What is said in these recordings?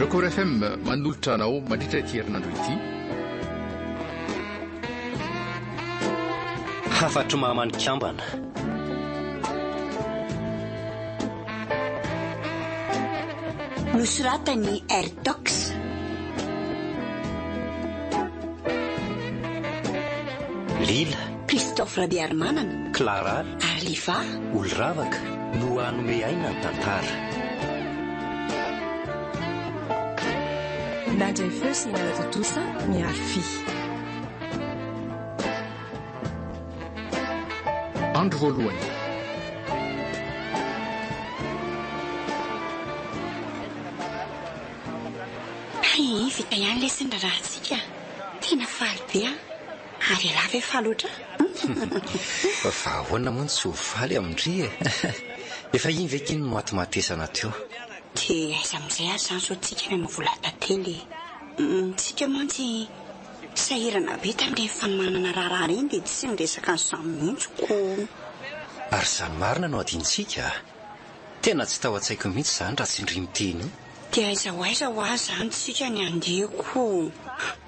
Record FM manolotra anao mandritra ity herinandro ity. Hafatry mama nikambana. Nosoratan'i Airtox. Lila. Christophe Rabearimanana. Clara. Ary Liva. Oloravaka no hanome aina ny tantara. Nandray feo sy nanatontosa ny Arfi. Andro voalohany. Hay, vita ihany lesy ny raharahantsika. Tena faly be aho. Ary ialahy ve faly ohatr'ahy? Fa ahoana moa no tsy ho faly amin-dry e? Efa iny ve ky no nimatimatesana teo? Dia aiza amin'izay ary izany izao tsika ny hanao vola tantely e? Tsika mantsy sahirana be tamin'ireny fanomanana raharaha ireny dia tsy niresaka an'izany mihitsy ko. Ary izany marina no adinontsika a! Tena tsy tao an-tsaiko mihitsy izany raha tsy ndry miteny io. Dia aiza ho aiza hoa izany tsika ny handeha ko?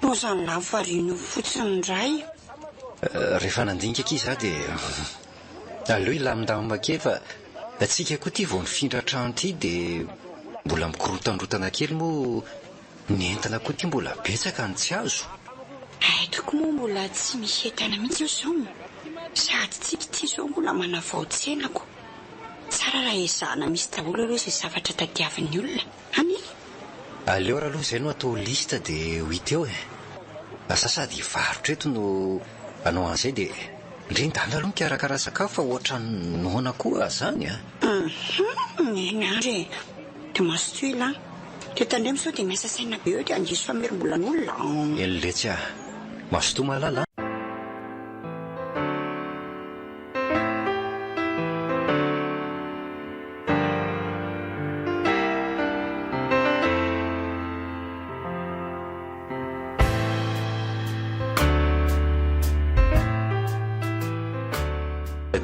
Lozan'ny lafarina io fotsiny indray. Rehefa nandinika akia izaho dia aleo hilamindamina kely fa tsika koa ity vao nifindra trano ity dia mbola mikorotandrotana kely moa ny entana koa ity mbola betsaka no tsy azo. Hay tokoa moa mbola tsy misy entana mihitsy eo izao. Sady tsika ity izao mbola manavao tsena ko. Tsara raha ezahana misy daholo aloha izay zavatra tadiavin'ny olona an e! Aleo ary aloha izay no atao liste dia ho hita eo e! Za sady hivarotra eto no hanao an'izay dia ndry ndana aloha mikarakara sakafo fa ohatran'ny noana koa aho zany a! Hum! Eny ary e! Dia mazotoa elah! Dia tandremo sao dia miasa saina be eo dia handiso famerimbolan'olona an! Eny letsy a! Mazotoa malala a!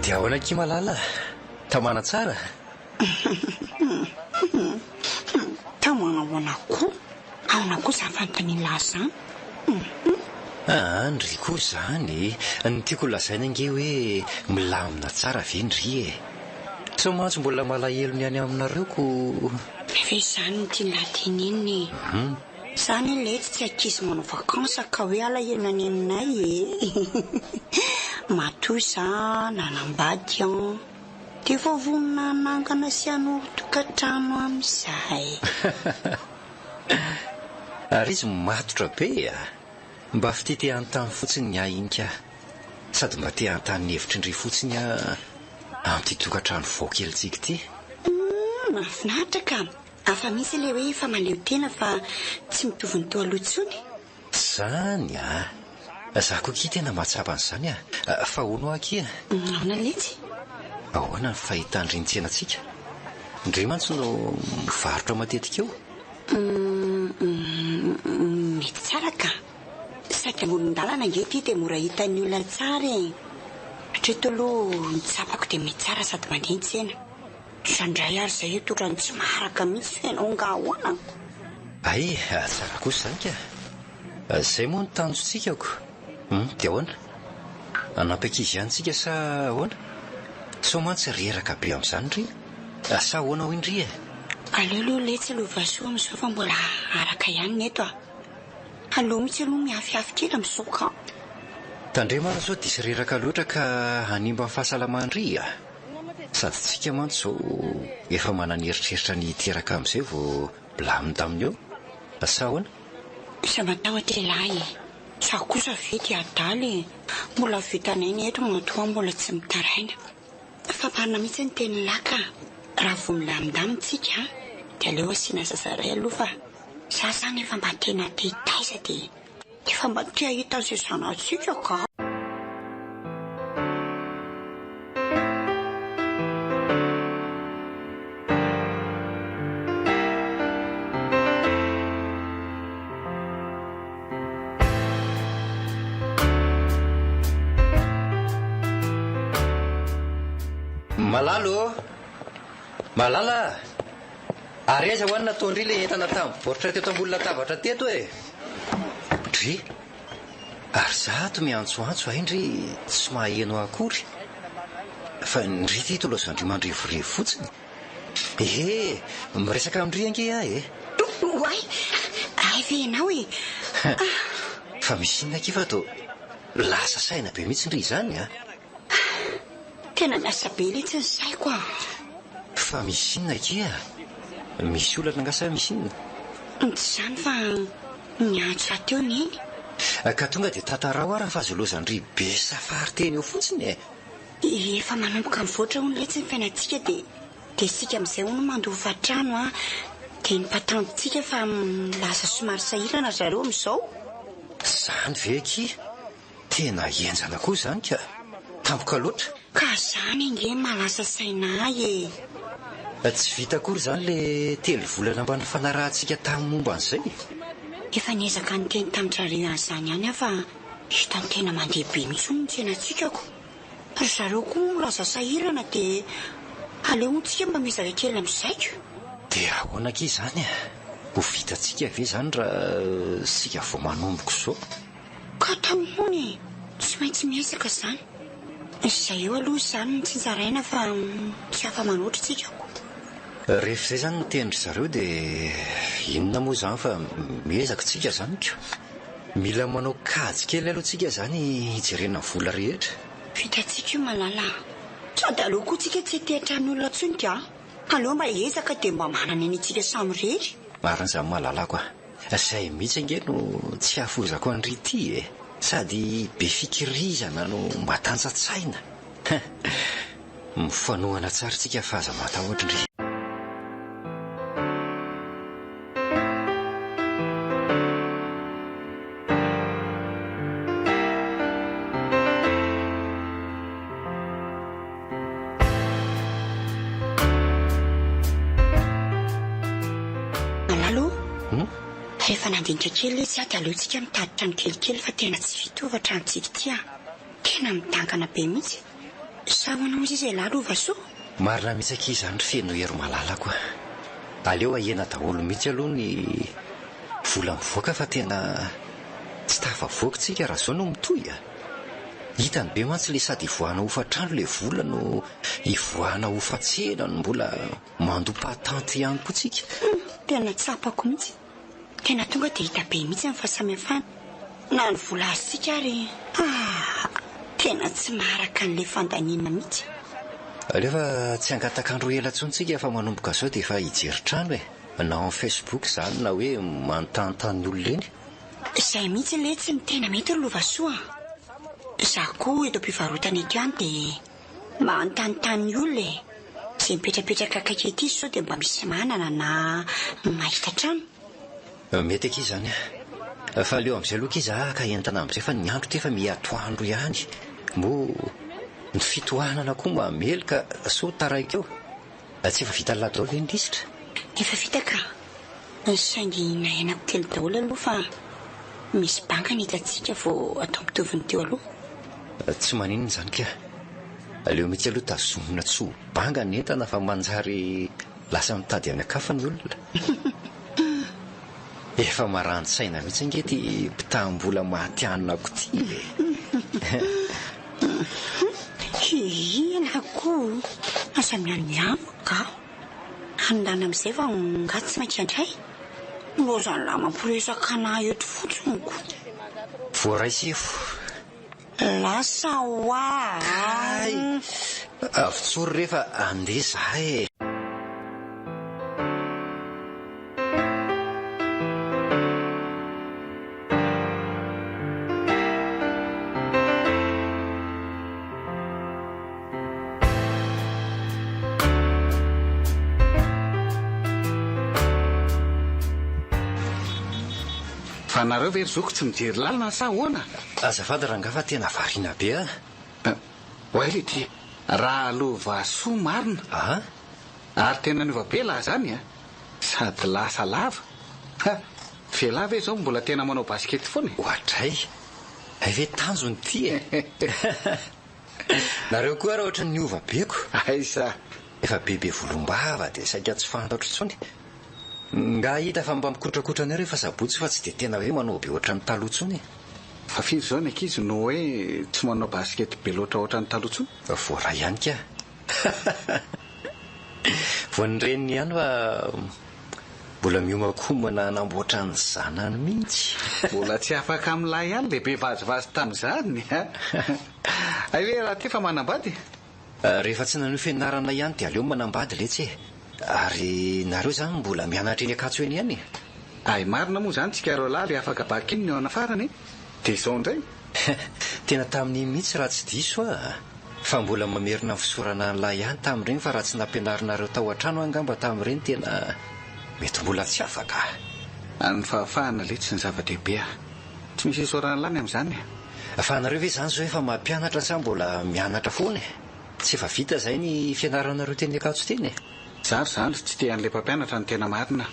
Dia ahoana akia malala? Tamana tsara? Tamana ahoana koa? Ahoana koa izany fanontanian'i lahy izany? Aa ndry koa izany e! Ny tiako ho lazaina ange hoe milamina tsara ve ndry e? Sao mantsy mbola malahelo ny any aminareo ko. Ve izany no tian'lah tenenina e? Za anie letsy tsy ankizy manao vacances ka hoe alahelo ny any aminay e! Matoa za nanambady an! Dia efa vonona hanangana sy hanorin-tokantrano amin'izay. Ary izy matotra be a! Mba fitia te hanontany fotsiny ny ahy iny ka! Sady mba te hanontany ny hevitry ndry fotsiny aho amin'ity tokantrano vao kelintsika ity. Humm, mahafinaritra ka! Hafa mihitsy ilay hoe efa mahaleo tena fa tsy mitovy ny teo aloha intsony. Zany a! Za koa akia tena mahatsapa an'izany a! Fa hono hoa akia? Ahoana letsy? Ahoana ny fahitan-dry ny tsenantsika? Ndry mantsy no mivarotra matetika eo. Humm, mety tsara ka! Sady amoron-dalana ange ity dia mora hitan'ny olona tsara e! Hatreto aloha ny tsapako dia mety tsara sady mandeha ny tsena. Indraindray ary izay eto ohatran'ny tsy maharaka mihitsy fa ianao angaha ahoana? Hay, tsara kosa izany ka! Izay moa no tanjontsika ko! Hum, dia ahoana? Hanampy ankizy ihany tsika sa ahoana? Sao mantsy reraka be amin'izany ndry? Sa ahoana hoy ndry e? Aleo aloha letsy Lovasoa amin'izao fa mbola araka ihany ny eto a! Aleo mihitsy aloha mihafihafy kely amin'izao ka! Tandremo ary sao diso reraka loatra ka hanimba ny fahasalaman-dry a! Sady tsika mantsy zao efa manana eritreritra ny hiteraka amin'izay vao milamindamina eo. Sa ahoana? Aza matahotra ialahy e! Za kosa ve dia adala e! Mbola vitanay ny eto matoa mbola tsy mitaraina. Fa marina mihitsy ny tenin'lah ka! Raha vao milamindamina tsika dia aleo asiana zaza iray aloha fa za zany efa mba tena te hitaiza dia Efa mba te hahita an'izay zanatsika ka. Malala ô! Malala a! Ary aiza hoa ny nataon-dry ilay entana tamin'ny baoritra teto ambony latabatra teto e? Dry! Ary za ato miantsoantso hay ndry tsy maheno ahy akory. Fa ndry ity toa laozan-dry mandrevorevy fotsiny. Ehe! Miresaka amin-dry ange aho e! Oay! Hay ve ianao e! Fa misy inona akia fa toa lasa saina be mihitsy ndry izany a! Tena miasa be letsy ny saiko a! Fa misy inona akia? Misy olana angaha sa misy inona? Tsy izany fa niantso ahy teo Neny. Ka tonga dia tantarao ary fa aza lozan-dry be safary teny eo fotsiny e! Efa manomboka mivoatra hono letsy ny fiainantsika dia dia isika amin'izay hono mandoa hofantrano a! Dia ny patantintsika fa lasa somary sahirana ry zareo amin'izao. Izany ve akia? Tena henjana koa izany ka! Tampoka loatra. Ka zany ange mahalasa saina ahy e! Tsy vita akory izany le telovolana mba nifanarahantsika tamin'ny momba an'izay e! Efa niezaka niteny tamin-dRareo an'izany ihany aho fa hitany tena mandeha be mihitsy hono ny tsenantsika ko! Ry zareo koa moa milaza sahirana dia aleo hono tsika mba miezaka kely amin'izay ko! Dia ahoana akia izany e? Ho vitantsika ve izany raha isika vao manomboka izao? Ka atao hono e! Tsy maintsy miezaka izany. Izay eo aloha izany no tsinjaraina fa tsy afa-manoatra tsika ko. Rehefa izay izany ny tenin-dry zareo dia inona moa izany fa miezaka tsika izany ko. Mila manao kajy kely aloha tsika izany hijerena ny vola rehetra. Vitantsika io malala a! Sady aleo koa tsika tsy hitehitra ny olona intsony ka! Aleo mba hiezaka dia mba manana ny antsika samy irery. Marina izany malalako a! Izay mihitsy ange no tsy hafozako an-dry ity e! Sady be fikirizana no matanjatsaina. Mifanohana tsara tsika fa aza matahotra ndry. Malala o! Rehefa nandinika kely izy dia aleo tsika mitady trano kelikely fa tena tsy vita io hofan-tranontsika ity a! Tena midangana be mihitsy. Sa ahoana hozy izy elah Lovasoa? Marina mihitsy akia izany ry Fenohery malalako a! Aleo ahena daholo mihitsy aloha ny vola mivoaka fa tena tsy tafavoaka tsika raha izao no mitohy a! Hitany be mantsy le sady ivoahana hofantrano le vola no ivoahana hofantsena no mbola mandoa patente ihany koa tsika. Hum, tena tsapako mihitsy. Tena tonga dia hita be mihitsy ny fahasamihafana. Na ny vola azontsika ary ah, tena tsy maharaka an'ilay fandaniana mihitsy. Aleo fa tsy hangatak'andro ela intsony tsika fa manomboka izao dia efa hijery trano e! Na en Facebook izany na hoe manontanontany olona eny. Izay mihitsy letsy no tena mety ry Lovasoa a! Izaho koa eto am-pivarotana eto ihany dia mba anontanintany ny olona e! Izay mipetrapetraka akaiky ety sao dia mba misy manana na mahita trano. Mety akia izany a! Fa aleo amin'izay aloha akia izaho haka entana amin'izay fa ny andro ity efa miha atoandro ihany. Moa ny fitohanana koa mamely ka sao taraiky eo. Tsy efa vitan'lah daholo ve ny lisitra? Efa vita ka! Saingy nahenako kely daholo aloha fa misy banga ny hitantsika vao atao mitovy ny teo aloha. Tsy maninona izany ka! Aleo mihitsy aloha tazomina tsy ho banga ny entana fa manjary lasa mitady any an-kafa ny olona. Efa marani-tsaina mihitsy ange ity mpitam-bola matihanina-ko ity e! Hihihina koa! Aza mianiano ka! Hanindana amin'izay vao nga tsy maintsy handray? Lozan'lah mampiresaka anah eto fotsiny ko! Voaray sefo. Lasa hoa a! Kay! Avotsory re fa andeha za e! Fa nareo ve ry zoky tsy mijery lalana sa ahoana? Azafady rangaha fa tena variana be ah. Oay le ty raha Lovasoa marina. Ah? Ary tena niova be lah zany a! Sady lasa lava. Ha! F'elah ve zao mbola tena manao basket foana e? Oadray! Hay ve tanjona ity e! Nareo koa ary ohatran'ny niova be ko! Aiza! Efa bebe volombava dia saika tsy fantatro intsony. Nga hita fa mba mikotrakotrana eo rehefa sabotsy fa tsy dia tena hoe manao be ohatran'ny taloha intsony e. Fa firy izao ny ankizy no hoe tsy manao basket be loatra ohatran'ny taloha intsony? Voaray ihany ka. Voan'ny reniny ihany fa mbola miomakomana hanamboatra ny zanany mihitsy. Mbola tsy afaka milay ihany le be vazivazy tamin'izany a! Hay ve raha ty efa manambady? Rehefa tsy nanohy fianarana ihany dia aleo manambady letsy e! Ary nareo izany mbola mianatra eny Ankatso eny ihany e? Hay marina moa izany tsika roalahy le afaka bac iny ny eo anafarana e! Dia izao indray? Tena tamin'iny mihitsy raha tsy diso aho. Fa mbola mamerina ny fisaorana an'lah ihany tamin'ireny fa raha tsy nampianarinareo tao an-trano aho angamba tamin'ireny tena mety mbola tsy afaka. Ny fahafahana letsy ny zava-dehibe a! Tsy misy isaorana an'lah ny amin'izany e! Fa nareo ve izany zao efa mampianatra sa mbola mianatra foana e? Tsy efa vita izay ny fianaranareo teny Ankatso teny e? Za ry zandry tsy te an'ilay mpampianatra ny tena marina.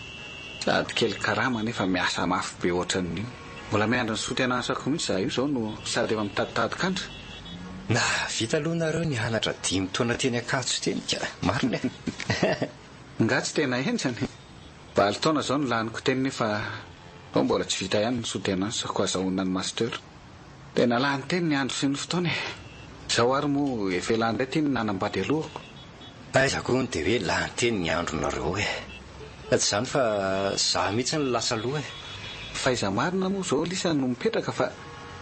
Sady kely karama nefa miasa mafy be ohatran'ny. Mbola miandry ny soutenance-ko mihitsy za io zao no sady efa mitaditady kandra. Nahavita aloha nareo nianatra dimy taona teny Ankatso teny ka! Marina e! Nga tsy tena henjana e! Valo taona zao no laniko teny nefa Ao mbola tsy vita ihany ny soutenance ko azahoana ny master. Tena lany teny ny andro sy ny fotoana e. Zao ary moa efa elah indray ty no nanambady alohako. Aiza koa no dia hoe lany teny ny andronareo e. Tsy izany fa za mihitsy no lasa aloha e. F'aiza marina moa zao lisa no mipetraka fa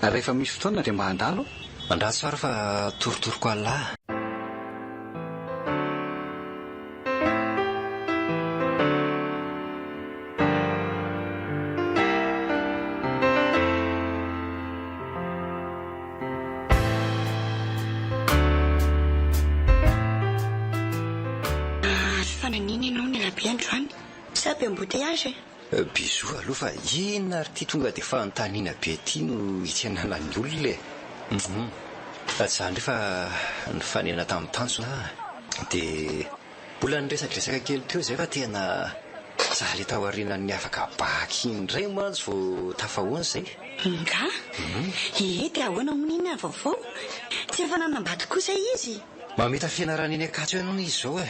rehefa misy fotoana dia mba handalo aho. Andraso ary fa torotoroko Allah. Ary fa naninona ianao no ela be androany? Sa be embouteillage e? Bisous aloha fa inona ary ity tonga dia fanontaniana be ity no hitsenana ny olona e? Hum. Tsy izany indray fa nifanena tamin'ny tanjona aho dia Mbola niresadresaka kely teo izay fa tena za le tao aorianan'ny afaka bac iny indray mantsy vao tafahoana izay. Nga? Ie dia ahoana hono iny ny vaovao? Tsy efa nanambady kosa izy? Mamita fianarana eny Ankatso eny hono izy izao e.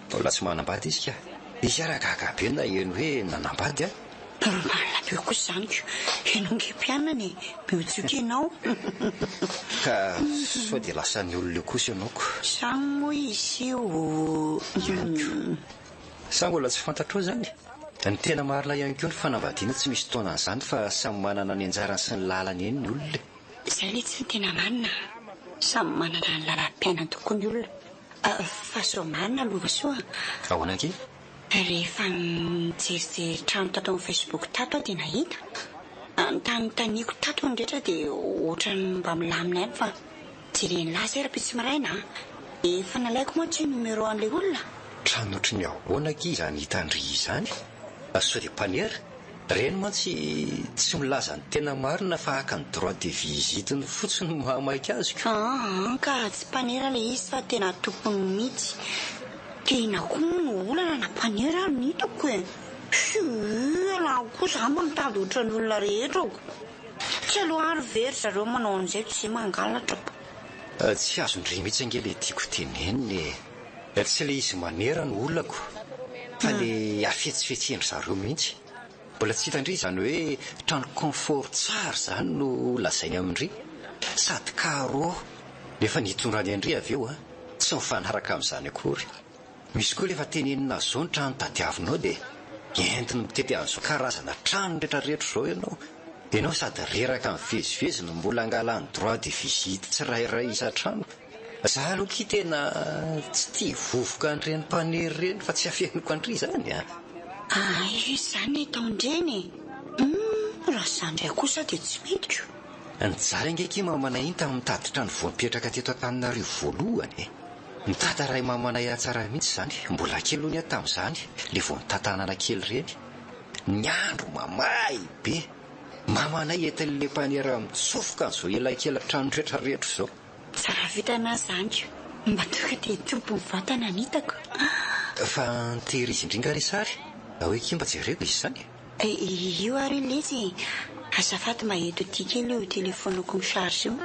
Mbola tsy manambady izy ka. Izy ara gaga be naheno hoe nanambady an. Normal be kosa izany ko. Ianao nge mpianany e, miotsioka ianao. Ka sao dia lasan'ny olona eo kosa ianao ko. Zany moa izy io. Ihany ko. Sa mbola tsy fantatrao izany? Ny tena marina ihany koa ny fanambadiana tsy misy taonan'izany fa samy manana ny anjarany sy ny lalany eny ny olona e. Izay letsy ny tena marina a! Samy manana ny lalam-piainany tokoa ny olona. Fa sao marina Lovasoa a! Ahoana akia? Rehefa nijerijery trano tato amin'ny Facebook tato aho dia nahita. Notanontaniako tato ny rehetra dia ohatran'ny mba milamina ihany fa jeren'lah izay rahampitso maraina a! Efa nalaiko mantsy io numéro an'ilay olona. Trano ohatry ny ahoana akia izany hitan-dry izany? Sao dia mpanera? Ireny mantsy tsy milaza ny tena marina fa haka ny droit de visite-ny fotsiny no mahamaika azy ko. Aa ka tsy mpanera ilay izy fa tena tompony mihitsy. Tena koa moa no olana na mpanera ary no hitako e! Fiuuh ialahy koa za mba mitady ohatran'ny olona rehetra ko! Tsy aleo ary ve ry zareo manao an'izay toy izay mangalatra ko! Tsy azon-dry mihitsy ange ilay tiako tenenina e! Tsy ilay izy manera no olako fa ilay hafetsifetsen-dry zareo mihitsy. Mbola tsy hitan-dry izany hoe trano confort tsara izany no lazainy amin-dry. Sady carreau nefa ny hitondrany an-dry avy eo tsy mifanaraka amin'izany akory. Misy koa ilay efa tenenina zao ny trano tadiavinao dia entiny mitety an'izao karazana trano retraretra izao ianao. Ianao sady reraka mivezivezy no mbola angalany droit de visite tsirairay isan-trano. Za aloha ki tena tsy tia vovoka an'ireny mpanery ireny fa tsy afeniko an-dry izany a! Hay ve izany ny ataon-dreny e! Humm raha izany indray kosa dia tsy mety ko! Nijaly ange akia mamanay iny tamin'ny nitady trano vao nipetraka teto Antananarivo voalohany e! Nitady ray mamanay hatsara mihitsy izany, mbola kely hono aho tamin'izany, ilay vao nitantanana kely ireny. Ny andro mamay be! Mamanay entin'ilay mpanera mitsofoka an'izao elakelan-trano retraretra izao. Tsara vintana zany ko. Mba tonga dia tompon'ny vatana ny hitako. Fa nitehirizin-dry nga le sary? Hoe akia mba jereko izy izany e. Io ary letsy e. Azafady mba ento aty kely io telephone-ko mi-charge io.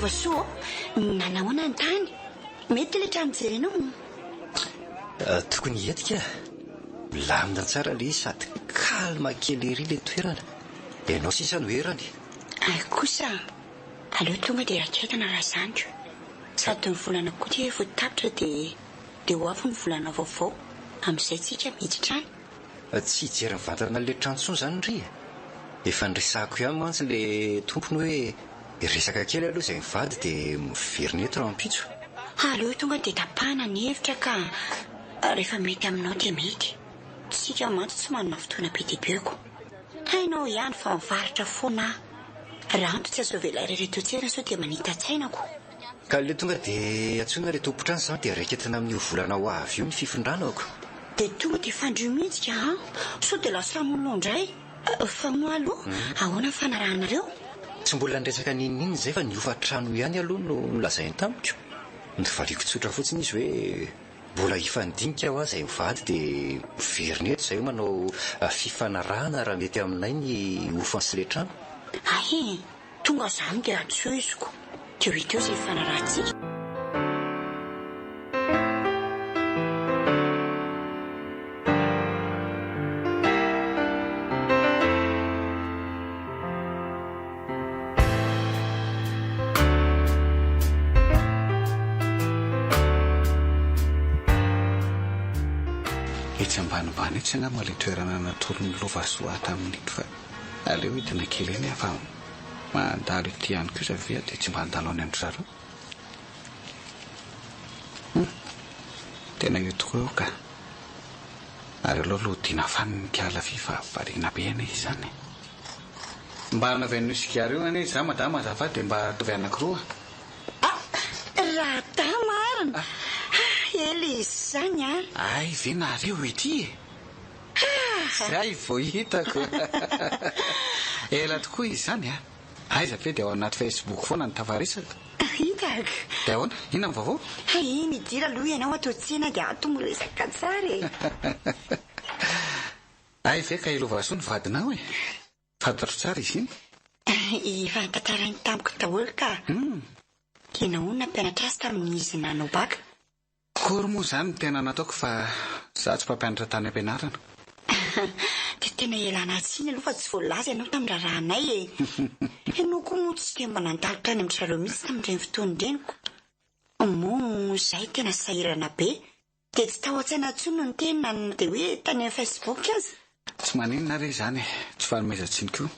Lovasoa ô, nanahoana ny tany? Mety ilay trano jerenao? Tokony hety ka! Milamina tsara ilay izy sady calme kely ery ilay toerana. Ianao sisa no erany. Hay kosa, aleo tonga dia raketana raha izany ko. Sady ny volana koa dia efa ho tapitra dia dia ho avy ny volana vaovao, amin'izay tsika miditra any. Tsy hijery mivantana an'ilay trano intsony izany ry e! Efa niresahako ihany mantsy ilay tompony hoe hiresaka kely aloha izay mivady dia miverina eto rahampitso. Aleo tonga dia tapahana ny hevitra ka rehefa mety aminao dia mety. Tsika mantsy tsy manana fotoana be dia be ko. Hainao ihany fa mivarotra foana aho. Ranto tsy azo avela irery eto an-tsena sao dia manita-tsaina ko. Ka aleo tonga dia antsoina ilay tompon-trano izany dia raiketina amin'io volana ho avy io ny fifindranako. Dia tonga dia fandrio mihitsy ka an! Sao dia lasa hamono indray. Fa moa aloha, ahoana ny fanarahanareo? Tsy mbola niresaka n'inon'inona izay fa ny hofan-trano ihany aloha no nolazainy tamiko. Novaliako tsotra fotsiny izy hoe mbola hifandinika hoa izay mivady dia miverina eto izay manao fifanarahana raha mety aminay ny hofan'ilay trano. Hay e! Tonga zany dia antsoiziko dia ho hita eo izay hifanarahantsika. Etsy ambanimbany etsy angamba ilay toerana natoron'i Lovasoa tamin'iny fa aleo hidina kely eny aho fa Mandalo ety ihany kosa ve aho dia tsy mba handalo any amin-dry zareo? Hum! Tena eo tokoa eo ka! Ary aleo aloha hodiana fanina ny kiala vy fa variana be anie izany e! Mba hanaovy an'io sigara io anie izaho madama azafady dia mba ataovy anankiroa. Ah! Radama arina! Ela izy izany an! Hay ve nareo ity e! Zay vao hitako. Ela tokoa izy izany a! Aiza ve dia ao anaty Facebook foana no tafaresaka. Hitako. Dia ahoana? Inona ny vaovao? Hay, midira aloha ianao ato an-tsena dia ato miresaka tsara e! Hay ve ka i Lovasoa no vadinao e? Fantatro tsara izy iny. Efa notantarainy tamiko daholo ka. Ianao hono nampianatra azy tamin'izy nanao bacc. Cours moa izany no tena nataoko fa za tsy mpampianatra tany am-pianarana. Dia tena ialana tsiny aloha fa tsy voalaza ianao tamin'ny raharahanay e! Ianao koa moa tsy dia mba nandalo tany amin-dry zareo mihitsy tamin'ireny fotoana ireny ko! Moa izahay tena sahirana be dia tsy tao an-tsaina intsony ny niteny na dia hoe tany amin'ny Facebook aza. Tsy maninona re izany e! Tsy fanomezan-tsiny koa.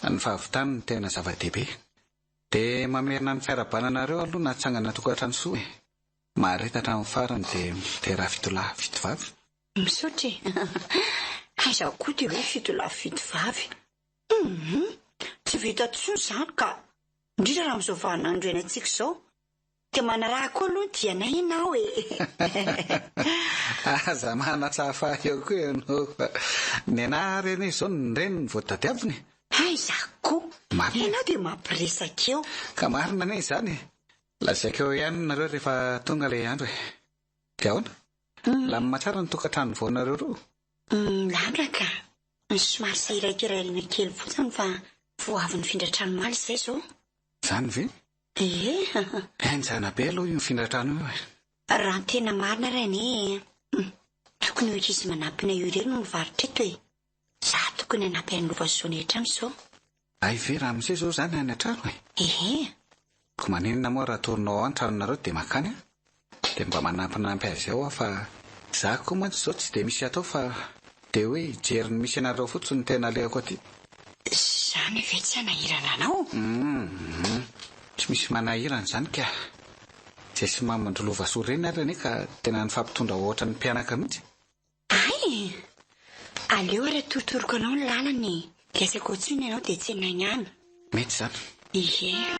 Ny fahavitany no tena zava-dehibe. Dia mamerina ny fiarahabana anareo aloha nahatsangana tokantrano soa e! Mahareta hatramin'ny farany dia miteraha fitolahy fitovavy. Misaotra e! Aiza koa dia hoe fitolahy fitovavy? Hum! Tsy vita intsony izany ka! Indrindra raha amin'izao vaninandro iainantsika izao. Dia manaraha koa aloha ny dianay ianao e! Aza manatsafa ahy eo koa ianao fa ny anah ary anie izao ny reniny vao tadiavina e! Aiza koa! Marina e! Ianao dia mampiresaka eo. Ka marina anie izany e! Lazaiko eo ihany nareo rehefa tonga ilay andro e! Dia ahoana? Milamina tsara ny tokantrano vao nareo roa? Milamina ka! Somary sahirankirahirana kely fotsiny fa vao avy nifindra trano omaly izay izao. Izany ve? Ie! Henjana be aloha io mifindra trano io e! Raha ny tena marina ary anie, tokony io ankizy manampina io irery no mivarotra eto e! Za tokony hanampy an'i Lovasoa any an-trano izao. Hay ve ramose zao zany any an-trano e? Ehe. Ko maninona moa raha torinao ao an-tranonareo dia mankany aho? Dia mba manampinampy azy ao aho fa za koa mantsy izao tsy dia misy atao fa dia hoe hijery ny misy anareo fotsiny no tena alehako aty. Izany ve tsy hanahirana anao? Hum, tsy misy manahirana izany ka. Izay sy maman-dry Lovasoa ireny ary anie ka tena nifampitondra ohatran'ny mpianaka mihitsy. Hay! Aleo ary atorotoroko anao ny lalana e! Dia asaiko antsoina ianao dia tsenainy any. Mety izany. Ie.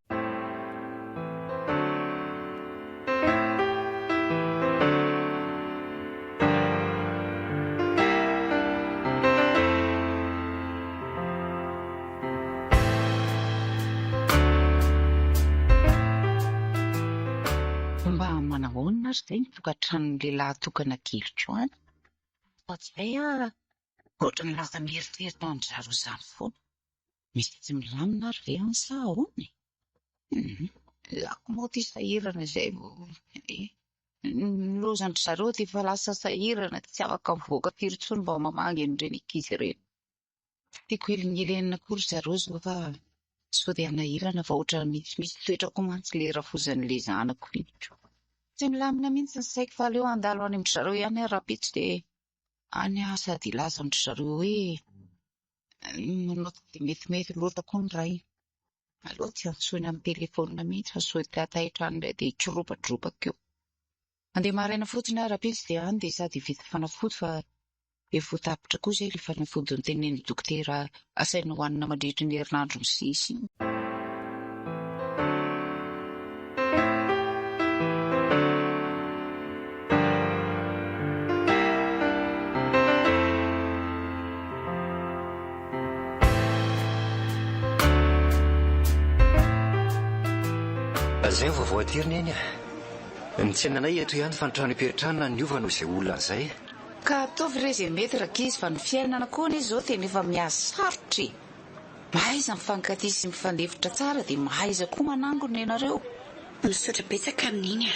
Mba manahoana ary izay ny tokantranon'ny lehilahy tokana keliko any? Fa tsy hay aho ohatran'ny lasa mieritreritra an-dry zareo izany foana. Misy tsy milamina ary ve any sa ahoana e? Hum. Za ko moa ty sahirana izay vao eh. Ny lozan-dry zareo dia efa lasa sahirana, tsy afaka mivoaka firy intsony mba mamangy an'ireny ankizy ireny. Tsy tiako helingelenina koa ry zareo izao fa sao dia hanahirana fa ohatran'ny misimisy toetra koa mantsy ilay rafozan'ilay zanako iny. Tsy milamina mihitsy ny saiko fa aleo handalo any amin-dry zareo ihany aho rahampitso dia any aho sady hilaza amin-dry zareo hoe manao tsy dia metimety loatra koa ny rainy. Aleo tsy antsoina amin'ny telefaonina mihitsy fa sao taitaitra any indray dia hikoropatropaka eo. Handeha maraina fotsiny aho rahampitso dia any dia sady hividy fanafody fa efa ho tapitra koa izay ilay fanafody notenenin'ny dokotera asaina hohanina mandritra ny herinandro misesy iny. Izay ny vaovao aty ry Neny a! Ny tsenanay eto ihany fa ny trano ipetrahana niova noho izay olona izay. Ka ataovy re izay mety rankizy fa ny fiainana koa anie izao tena efa mihasarotra e! Mahaiza mifankatia sy mifandefitra tsara dia mahaiza koa manangona ianareo. Misaotra betsaka amin'iny a!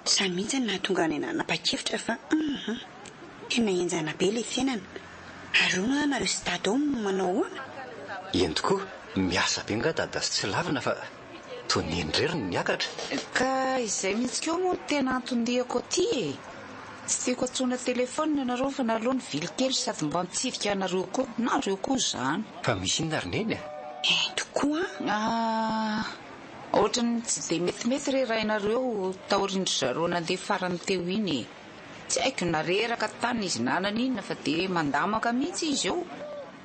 Izany mihitsy no nahatonga anay nanapa-kevitra fa hum tena henjana be ilay fiainana. Ary hono hoa nareo sy dada ao manao ahoana? Eny tokoa, miasa be nga dada sy tsy lavina fa toa neny irery no niakatra. Ka izay mihitsy koa moa no tena anton-diako aty e! Tsy tiako antsoina telefaonina ianareo fa nareo nivily kely sady mba nitsidika anareo koa, nareo koa izany. Fa misy inona ry neny a? Eny tokoa an! Ah! Ohatran'ny tsy dia metimety re rainareo taorian-dry zareo nandeha farany teo iny e! Tsy haiko na reraka tany izy na naninona fa dia mandamaka mihitsy izy eo.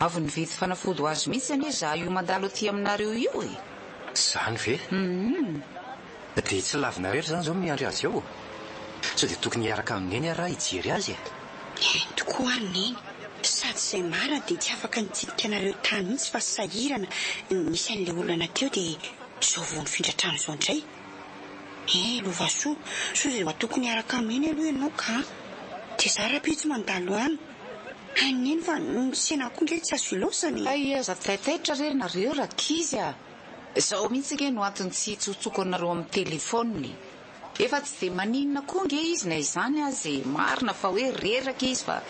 Avy nividy fanafody ho azy mihitsy anie za io mandalo aty aminareo io e! Izany ve? Hum. Dia tsy lavinareo izany izao miandry azy eo? Sao dia tokony hiaraka amin'i Neny ary aho hijery azy e? Eny tokoa ary Neny, sady izay marina dia tsy afaka nitsidika anareo tany mihitsy fa sahirana nisy an'ilay olana teo dia izao vao nifindra trano izao indray. Eh Lovasoa, sao dia mba tokony hiaraka amin'i Neny aloha ianao ka! Dia za rahampitso mandalo any. Hain'i Neny fa ny tsena koa nge tsy azo ilaozana e! Hay aza taitaitra re nareo rankizy a! Izao mihitsy nge no antony tsy hitsotsoko anareo amin'ny telefaonina e! Efa tsy dia maninona koa nge izy na izany aza e! Marina fa hoe reraka izy fa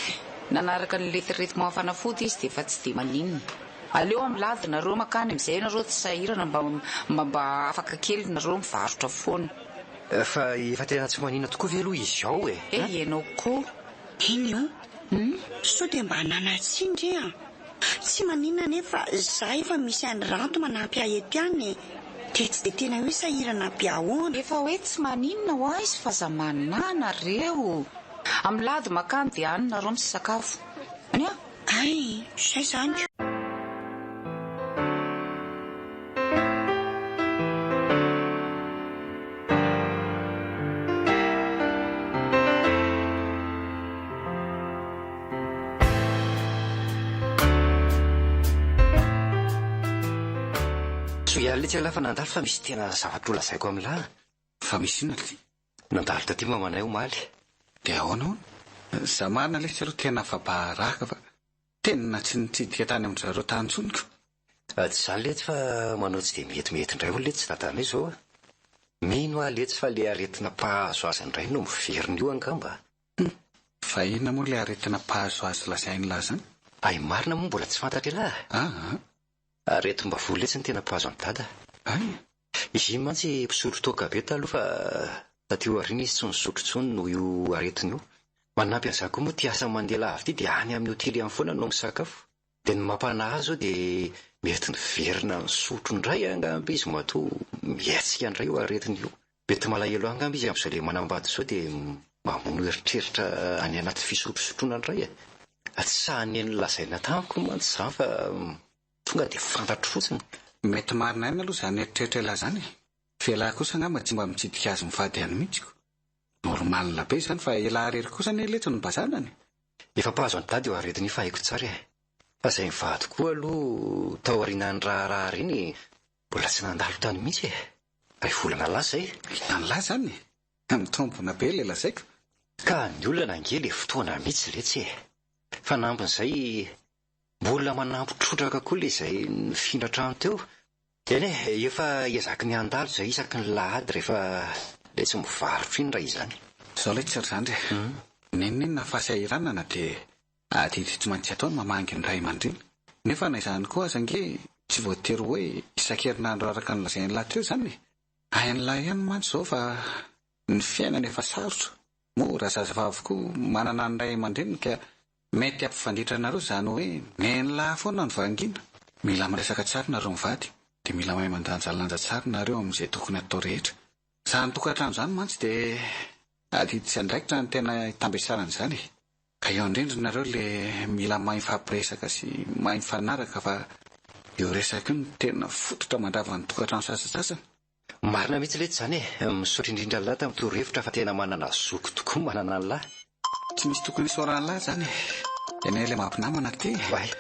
nanaraka an'ilay traitement fanafody izy dia efa tsy dia maninona. Aleo amin'ny lahady nareo makany amin'izay nareo tsy sahirana mba mba mba afaka kely nareo mivarotra foana. Fa efa tena tsy maninona tokoa ve aloha izy ao e? He ianao koa. Eny o! Sao dia mba nanan-tsiny re an! Tsy maninona anefa za efa misy an'i Ranto manampy ahy eto ihany e! Dia tsy dia tena hoe sahirana be ahoana. Efa hoe tsy maninona ho ahy izy fa aza manahy nareo. Amin'ny lahady makany dia any nareo misakafo. Any an! Hay, zay zany ko. Soa ihany letsy ialahy fa nandalo fa misy tena zavatra ho lazaiko amin'lah. Fa misy inona ty? Nandalo taty mamanay omaly. Dia ahoana hono? Za marina lesy aloha tena afa-baraka fa tena tsy nitsidika tany amin-dry zareo tany intsony ko. Tsy izany letsy fa manao tsy dia metimety indray hono letsy dadanay izao a. Mino aho letsy fa le aretina mpahazo azy indray no miverina io angamba. Hum! Fa inona moa ilay aretina mpahazo azy lazain'lah zany? Hay marina moa mbola tsy fantatr'elah a! Aa! Aretim-bavony letsy no tena mpahazo an'i dada. Hay! Izy iny mantsy mpisotro toaka be taloha fa taty aoriana izy tsy nisotro intsony noho io aretina io. Manampy an'izany koa moa ity asa mandeha lavitra ity dia any amin'ny hotely any foana no misakafo. Dia ny mampanahy ahy izao dia mety niverina nisotro indray angamba izy matoa mihetsika indray io aretina io. Mety malahelo ahy angamba izy amin'izao ilay manambady izao dia mamono eritreritra any anaty fisotrosotroana indray e. Tsy sahy nolazaina tamiko mantsy izany fa tonga dia fantatro fotsiny. Mety marina ihany aloha izany eritreritra ialahy izany e. Fa ialahy kosa angamba tsy mba mitsidika azy mivady any mihitsy ko. Normal be izany fa ialahy irery kosa anie letsy no mba zanany e. Efa mpahazo an'i dada io aretina io fa haiko tsara e. Fa izay mivady koa aloha taorianan'ny raharaha ireny mbola tsy nandalo tany mihitsy e. Iray volana lasa izay. Hitan'lah izany e! Mitombina be ilay lazaiko. Ka ny olana ange le fotoana mihitsy letsy e! Fanampin'izay mbola manampy trotraka koa le izay nifindra trano teo. Eny e, efa ezaky ny handalo izay isaky ny lahady rehefa ilay tsy mivarotra iny raha izany. Izao ilay tsy ry zandry e. N'inon'inona fahasahiranana dia adidy tsy maintsy atao ny mamangy ny ray aman-dreny. Nefa na izany koa aza ange tsy voatery hoe isan-kerinandro araka ny lazain'lah teo izany e. Hain'lah ihany mantsy izao fa ny fiainana efa sarotra. Moa razazavavy koa manana ny ray aman-dreniny ka mety hampifanditra anareo izany hoe nen'lah foana no vangiana. Mila miresaka tsara nareo mivady dia mila mahay mandanjalanja tsara nareo amin'izay tokony hatao rehetra. Izany tokantrano izany mantsy dia adidy sy andraikitra no tena itambesarana izany e. Ka eo indrindra nareo le mila mahay mifampiresaka sy mahay mifanaraka fa io resaka io no tena fototra mandrava ny tokantrano sasantsasany. Marina mihitsy letsy izany e! Misaotra indrindra an'lah tamin'ny torohevitra fa tena manana zoky tokoa manana an'lah. Tsy misy tokony hisaorana an'lah izany e! Ianay ilay mampinamana aty e! Oay!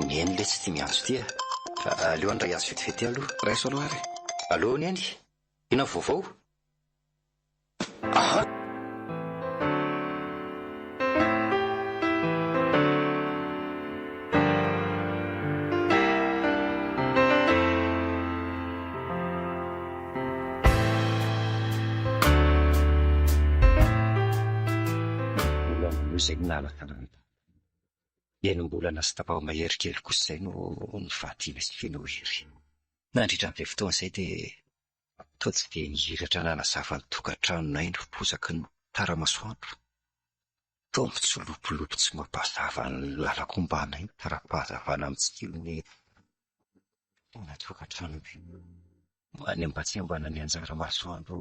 Neny letsy ity miantso ity a! Aleo handray azy vetivety aloha. Raiso aloha ary e! Allo Neny! Inona ny vaovao? Aha! Mbola minoa izay no nahalatana ny dada. Enim-bolana sy tapao mahery kely kosa izay no nivadiana sy feno hery. Nandritra an'izay fotoana izay dia Toa tsy dia nihiratra nanazava ny tokantranonay ny fiposaky ny tara-masoandro. Toa mitsolopolopy tsy mampazava ny lalan-kombanay ny tara-pahazavana mitsilony tena tokantranonay. Manembantsembana ny anjara masoandro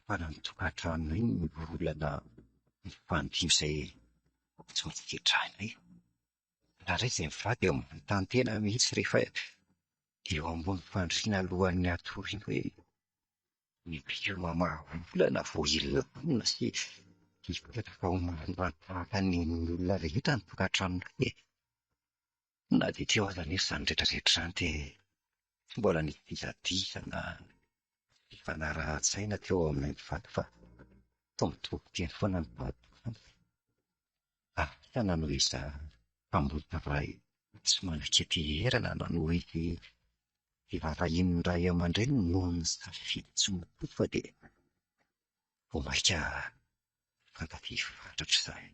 fana ny tokantranonay ny olana mifandimby izay tsy maintsy ketrahinay. Indraindray izay mivady eo manontany tena mihitsy rehefa eo ambony fandriana alohan'ny hatory iny hoe impiry mamaha olana vao hilamina sy hipetraka ho marin-tahaka ny olona rehetra ny tokantranonay e! Na dia teo aza anefa izany rehetra rehetra izany dia tsy mbola nisy disadisa na fifanarahan-tsaina teo aminay mivady fa toa mitovy teny foana ny fahadisoana. Asa na noho izy mpamboly ray tsy manan-keteherana na noho izy firaharahian'ny ray aman-dreniny noho ny safidy tsy mitovy fa dia vao mainka mifankatia fatratra izahay.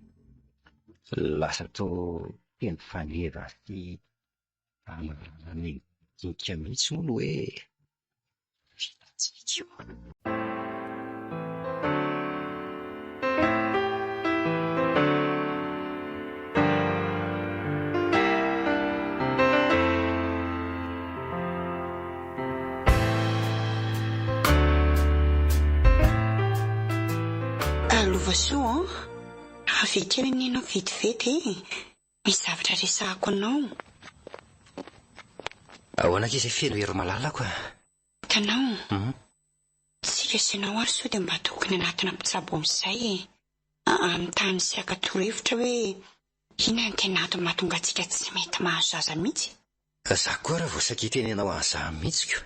Lasa toa teny faneva sy Anarana ny dinika mihitsy moa ny hoe vitantsika io. Lovasoa an! Avy kely anie ianao vetivety e! Misy zavatra resahako anao. Ahoana akia izay feno hery malalako a? Hitanao? Tsika sy ianao ary sao dia mba tokony hanatona mpitsabo amin'izay e. Hanontany sy haka torohevitra hoe inona no tena antony mahatonga antsika tsy mety mahazo zaza mihitsy? Za koa raha vao saika hiteny anao an'izany mihitsy ko.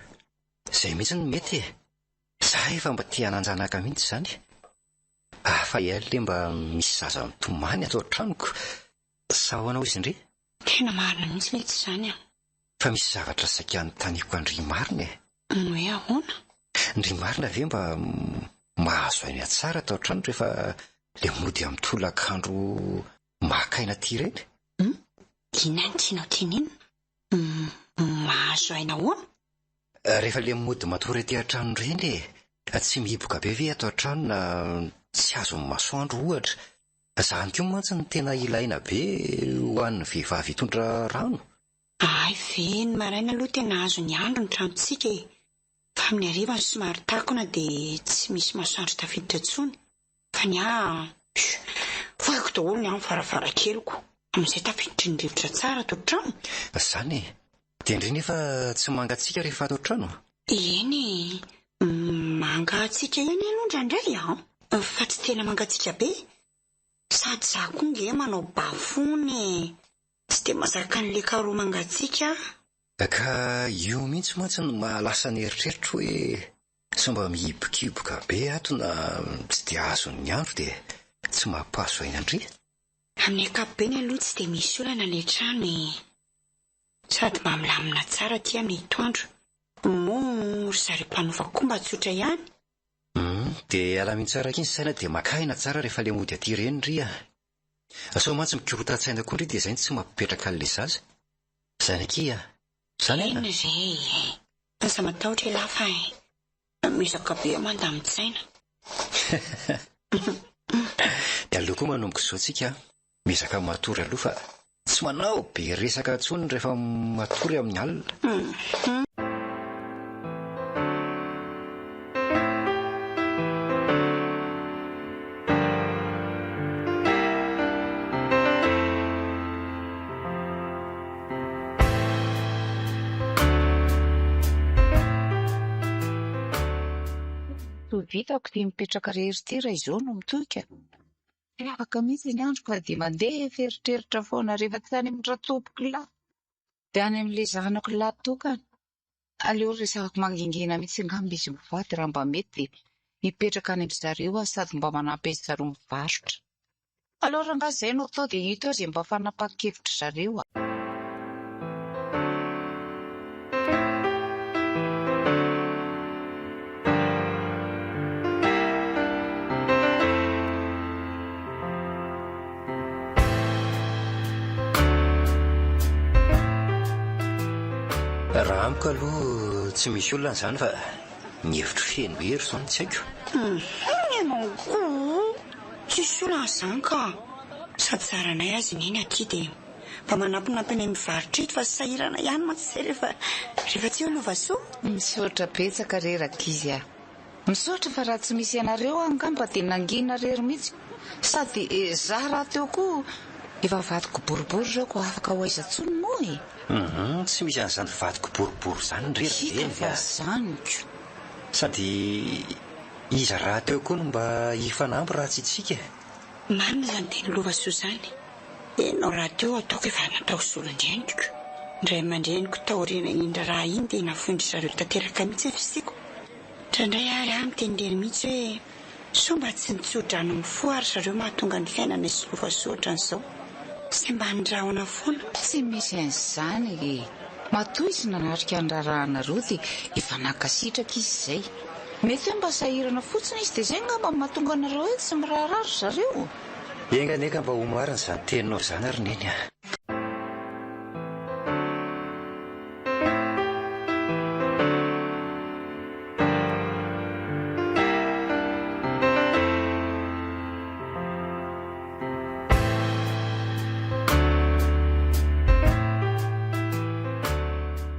Izay mihitsy no mety e. Za efa mba te hanan-janaka mihitsy izany. Hafa ihany le mba misy zaza mitomany ato an-tranoko. Sa ahoana hoy izy ndry? Tena marina mihitsy letsy izany an! Fa misy zavatra saika anontaniako an-dry marina e! Ny hoe ahoana? Ndry marina ve mba mahazo aina tsara ato an-trano rehefa le mody amin'ny tolakandro maka aina aty ireny? Hum? Inona no tianao tenenina? Mahazo aina ahoana? Rehefa le mody matory aty an-trano ireny e! Tsy mihiboka be ve ato an-trano na tsy azon'ny masoandro ohatra? Izany koa mantsy no tena ilaina be ho an'ny vehivavy hitondra rano. Hay ve, ny maraina aloha tena azon'ny andro ny tranontsika e! Fa amin'ny hariva no somary takona dia tsy misy masoandro tafiditra intsony. Fa ny ahy, vohaiko daholo ny ahy ny varavarakeliko, amin'izay tafiditry ny rivotra tsara ato an-trano. Izany e! Dia ndry nefa tsy mangatsiaka rehefa ato an-trano? Eny e! Mangatsiaka ihany aloha indraindray an! Fa tsy tena mangatsiaka be. Sady izaho koa nge manao bafony e! Tsy dia mahazaka an'ilay carreau mangatsiaka aho. Ka io mihitsy mantsy no mahalasa ny eritreritro hoe sao mba mihibokiboka be ato na tsy dia azon'ny andro dia tsy mampahazo aina ndry. Amin'ny ankapobeny aloha tsy dia misy olana ilay trano e! Sady mba milamina tsara aty amin'ny atoandro. Moa ry zareo mpanofa koa mba tsotra ihany. Humm, dia alamino tsara akia ny saina dia maka aina tsara rehefa le mody aty ireny ry a! Sao mantsy mikorotan-tsaina koa ndry dia izay no tsy mampipetraka an'ilay zaza. Izany akia a! Izany an! Eny re e! Aza matahotra elah fa e! Miezaka be aho mandamin-tsaina. Dia aleo koa manomboka izao tsika miezaka matory aloha fa tsy manao be resaka intsony rehefa matory amin'ny alina. Tsy ho vitako ity mipetraka irery ity raha izao no mitohika. Tsy afaka mihitsy ny andro fa dia mandeha feritreritra foana rehefa tsy any amin-dRatompokolahy dia any amin'ilay zanako lahy tokana. Aleo resahako mangingina mihitsy angamba izy mivady raha mba mety dia hipetraka any amin-dry zareo aho sady mba manampy an-dry zareo mivarotra. Aleo rangahy izay no atao dia hita eo izay mba fanapahan-kevitry zareo a! Raha amiko aloha tsy misy olana izany fa ny hevitro feno hery izao no tsy haiko. Hum, ianao koa tsisy olana izany ka. Sady zaranay aza i Neny aty dia mba manampinampy anay mivarotra eto fa sahirana ihany mantsy izay rehefa rehefa tsy eo Lovasoa. Misaotra betsaka re rankizy a! Misaotra fa raha tsy misy anareo aho angamba dia nangina irery mihitsy. Sady za rahateo koa efa vadiko boribory izao ko afaka ho aiza intsony moa e! Hum, tsy misy an'izany vadiko boribory izany re ry Hita Reny fa a! izany ko! Sady iza rahateo koa no mba hifanampy raha tsy isika e! Marina izany teny Lovasoa izany. Ianao rahateo ataoko efa natao solon-dreniko. Ny ray aman-dreniko taorian'iny raharaha iny dia nafoin-dry zareo tanteraka mihitsy ny fisiako. Indraindray ary aho miteny irery mihitsy hoe sao mba tsy nitso-drano amin'ny fo ary zareo mahatonga ny fiainana sy lova soa ohatran'izao. Sy mba nirahona foana. Tsy misy an'izany e! Matoa izy nanatrika ny raharahanareo dia efa nankasitraka izy izay. Mety hoe mba sahirana fotsiny izy dia izay angamba no mahatonga anareo hoe tsy miraharaha ry zareo. Enga anie ka mba ho marina izany teninao izany ry Neny a!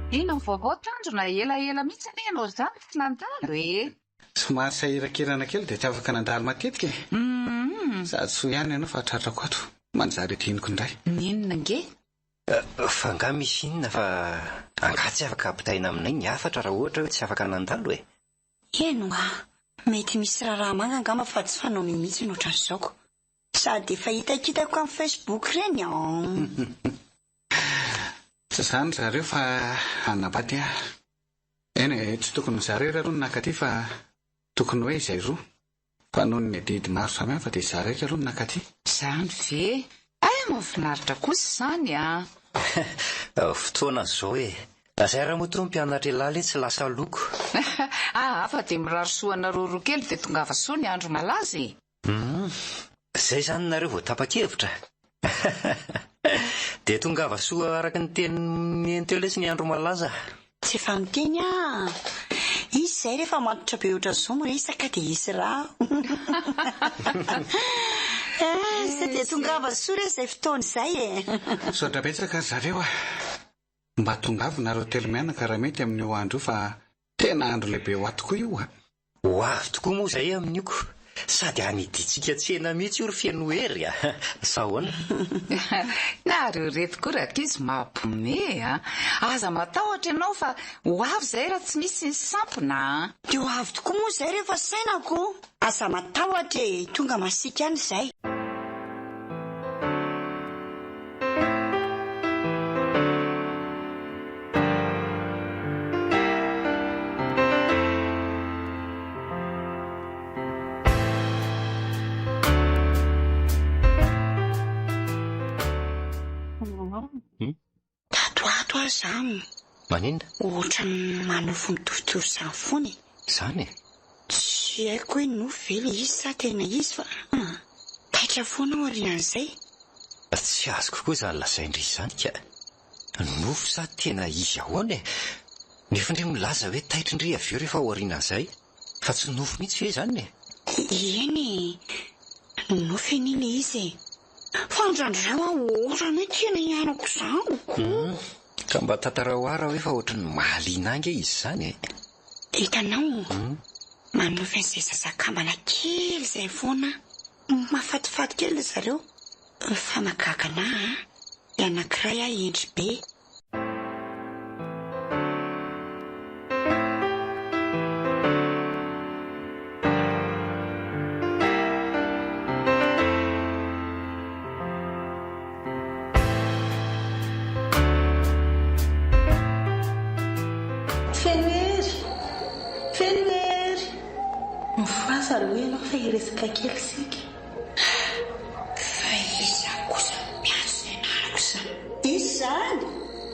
Inona ny vaovao tanjona? Elaela mihitsy anie ianao izany tsy nandalo e! Somary sahirankirana kely dia tsy afaka nandalo matetika e! Sady soa ihany ianao fa tratrako ato. Manjary adinoko indray. N'inona ange? Fa angaha misy inona fa angaha tsy afaka ampitaina aminay ny hafatra raha ohatra hoe tsy afaka nandalo e? Eny hoa, mety misy raharaha manga angamba fa tsy fanaon'io mihitsy ny ohatran'izao ko. Sady efa hitakitako amin'ny facebook ireny an! Tsy izany ry zareo fa hanambady aho. Eny e, tsy tokony ho zareo aloha no nakaty fa tokony hoe izay roa. Fa noho ny adidy maro samihafa dia izaho raika aloha no nakaty. Izany ve? Hay mahafinaritra kosa izany an! Fotoana izao e! Izay ramatoa mpianatra elah le tsy lasa loko. Aa fa dia mirary soa anareo roa kely dia tongava soa ny andro malaza e! Humm! Zay zany nareo vao tapa-kevitra? Dia tongava soa araka ny tenin'i Neny teo lesy ny andro malaza. Tsy efa niteny aho. Izy izay rehefa matotra be ohatran'izao miresaka dia hisy raha. Eh, dia tongava soa re izay fotoana izay e. Misaotra betsaka ry zareo a. Mba tongava nareo telo mianaka raha mety amin'io andro io fa tena andro lehibe ho ahy tokoa io a. Ho avy tokoa moa izay amin'io ko! Sady hanidintsika tsena mihitsy io ry Fenohery a! Sa ahoana? Nareo ireto koa rankizy mampime a! Aza matahotra ianao fa ho avy izahay raha tsy misy ny sampona a! Dia ho avy tokoa moa izay rehefa sainako! Aza matahotra e! Tonga masiaka any izay. Tato ato aho izany. Maninona? Ohatran'ny manofy mitovitovy izany foana e. Izany e? Tsy haiko hoe nofy ve ilay izy sa tena izy fa taitra foana aho aorian'izay. Tsy azoko koa izany lazain-dry izany ka. Nofy sa tena izy ahoana e? Nefa ndry milaza hoe taitra ndry avy eo rehefa ao aorianan'izay. Fa tsy nofy mihitsy ve izany e? Eny e! Nofy anie ilay izy e! Fa indraindray aho ohatran'ny hoe tena hianako izany ko! Ka mba tantarao ahy raha hoe fa ohatran'ny mahaliana ahy ange izy izany e! Hitanao? Manofy an'izay zaza kambana kely izay foana aho. Mahafatifaty kely ry zareo. Fa mahagaga anah an! Ilay anankiray aho hendry be. Feno hery! Feno hery! Mifohaza aloha ianao fa hiresaka kely isika. Fa iza kosa no miantso ny anarako izany? Iza izany?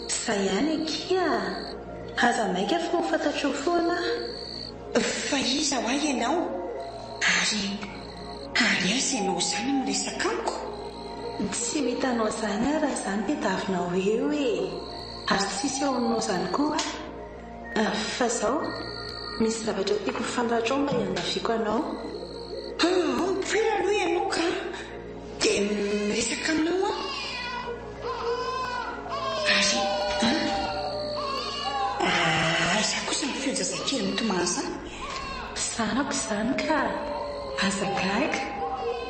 Izay ihany akia a! Aza maika fa ho fantatrao foana aho. Fa iza hoa ianao? Ary ary aiza ianao izany no miresaka amiko? Tsy ho hitanao izany aho raha izaho no tadiavinao eo e! Ary tsisy ao aminao izany koa aho. Fa izao, misy zavatra tiako ho fantatrao mba hiangaviako anao. Aa, mipoira aloha ianao ka! Dia miresaka aminao aho. Ary an! Aiza kosa ny feon-jazakely mitomany izany? Zanako izany ka! Aza gaga!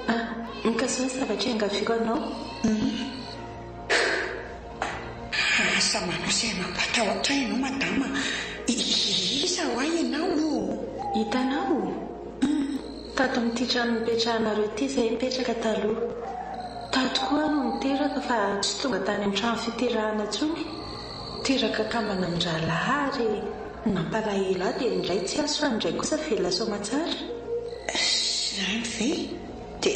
Ah, mikasoha ny zavatra iangaviako anao. Aza manao izay mampatahotra ahy ianao madama. Iza hoa ianao o? Hitanao? Tato amin'ity trano nipetrahanareo ity izahay nipetraka taloha. Tato koa aho no niteraka fa tsy tonga tany amin'ny trano fiterahana intsony. Teraka kambana amin-drahalahy ary nampalahelo ahy dia ny iray tsy azo fa ny iray kosa velona soamatsara. Izany ve? Dia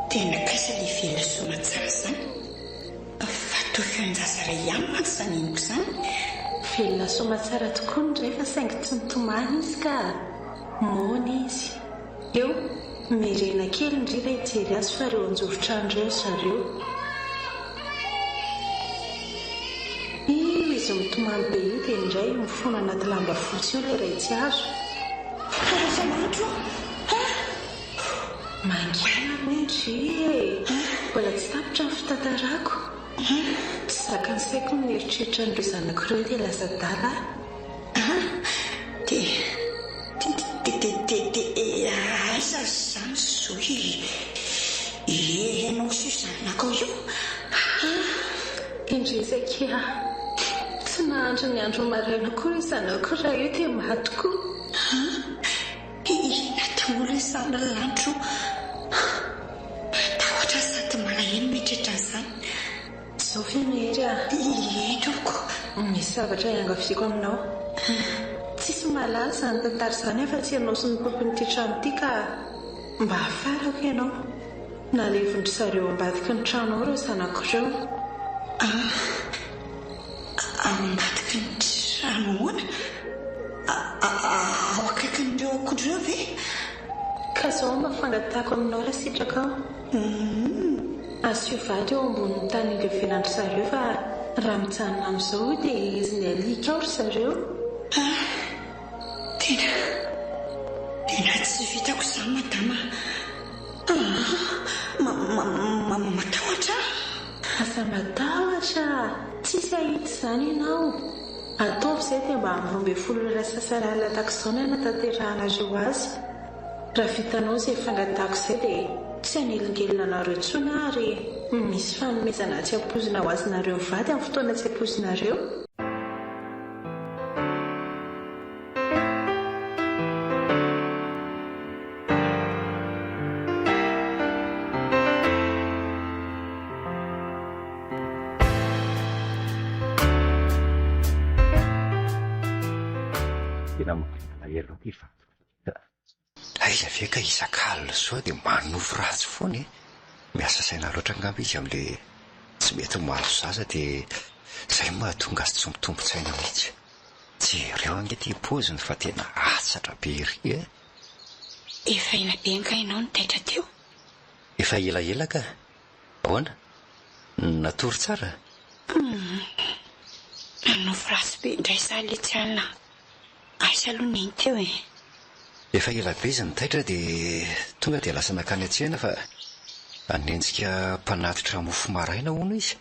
dia nankaiza ilay velona soamatsara izany? Fa toa feon-jaza iray ihany mantsy izany henoko izany. Velona soamatsara tokoa ny iray fa saingy tsy nitomany izy ka. Moana izy. Eo, miverena kely ndry raha hijery azy fa reo anjoron-trano reo ry zareo. Io izy mitomany be io dia indray io mifono anaty lamba fotsy io ilay ray tsy azo. Andriamanitro a! Mangina aloha ndry e! Mbola tsy tapitra ny fitantarako. Tsy zakan'ny saiko ny mieritreritra an'ireo zanako ireo dia lasa adala aho. An! Dia, dia, dia, dia, dia aiza izany Zohy ianao sy io zanakao io? An! Indrisy akia, tsy nahandry ny andro maraina koa io zanako iray io dia maty koa. An! Inona daholo izany ry lanitra o! Matahotra sady malahelo mieritreritra an'izany. Zao feno hery ah. Ie tompoko. Misy zavatra iangaviako aminao. Tsisy mahalala izany tantara izany afa-tsy ianao sy ny tompon'ity trano ity ka mba hafarako ianao. Nalevin-dry zareo ambadiky ny trano ao ireo zanako ireo. Ah, ambadiky ny trano ahoana? Ao akaikin'ireo akondro ireo ve? Ka izao mba fangatahako aminao raha sitrakao. Humm. Asio vato eo ambonin'ny tany ilevenan-dry zareo fa raha mijanona amin'izao dia hehezin'ny alika ao ry zareo. Ah! Tena, tena tsy vitako izany madama a! Ma, ma, ma, matahotra aho. Aza matahotra a! Tsisy hahita izany ianao. Ataovy izay dia mba amin'ny 12 ora sasany alina tahaka izao no hanatanterahanareo azy. Raha vitanao izay fangatahako izay dia tsy hanelingelina anareo intsony aho ary misy fanomezana tsy ampoizina ho azonareo mivady amin'ny fotoana tsy ampoizinareo. Tena mampalahelo ahy ity vadiko ity ka. Aiza ve ka isak'alina soa dia manofy ratsy foana e! Miasa saina loatra angamba izy amin'ilay tsy mety mahazo zaza dia. Izay no mahatonga azy tsy mitombin-tsaina mihitsy. Jereo ange ity paoziny fa tena hatsatra be ery e! Efa ela be angaha ianao no taitra teo? Efa elaela ka. Ahoana? Natory tsara? Humm. Nanonofy ratsy be indray za letsy alina. Aiza aloha neny teo e? Efa ela be izy no taitra dia tonga dia lasa nankany an-tsena fa hanenjika mpanatitra mofo maraina hono izy.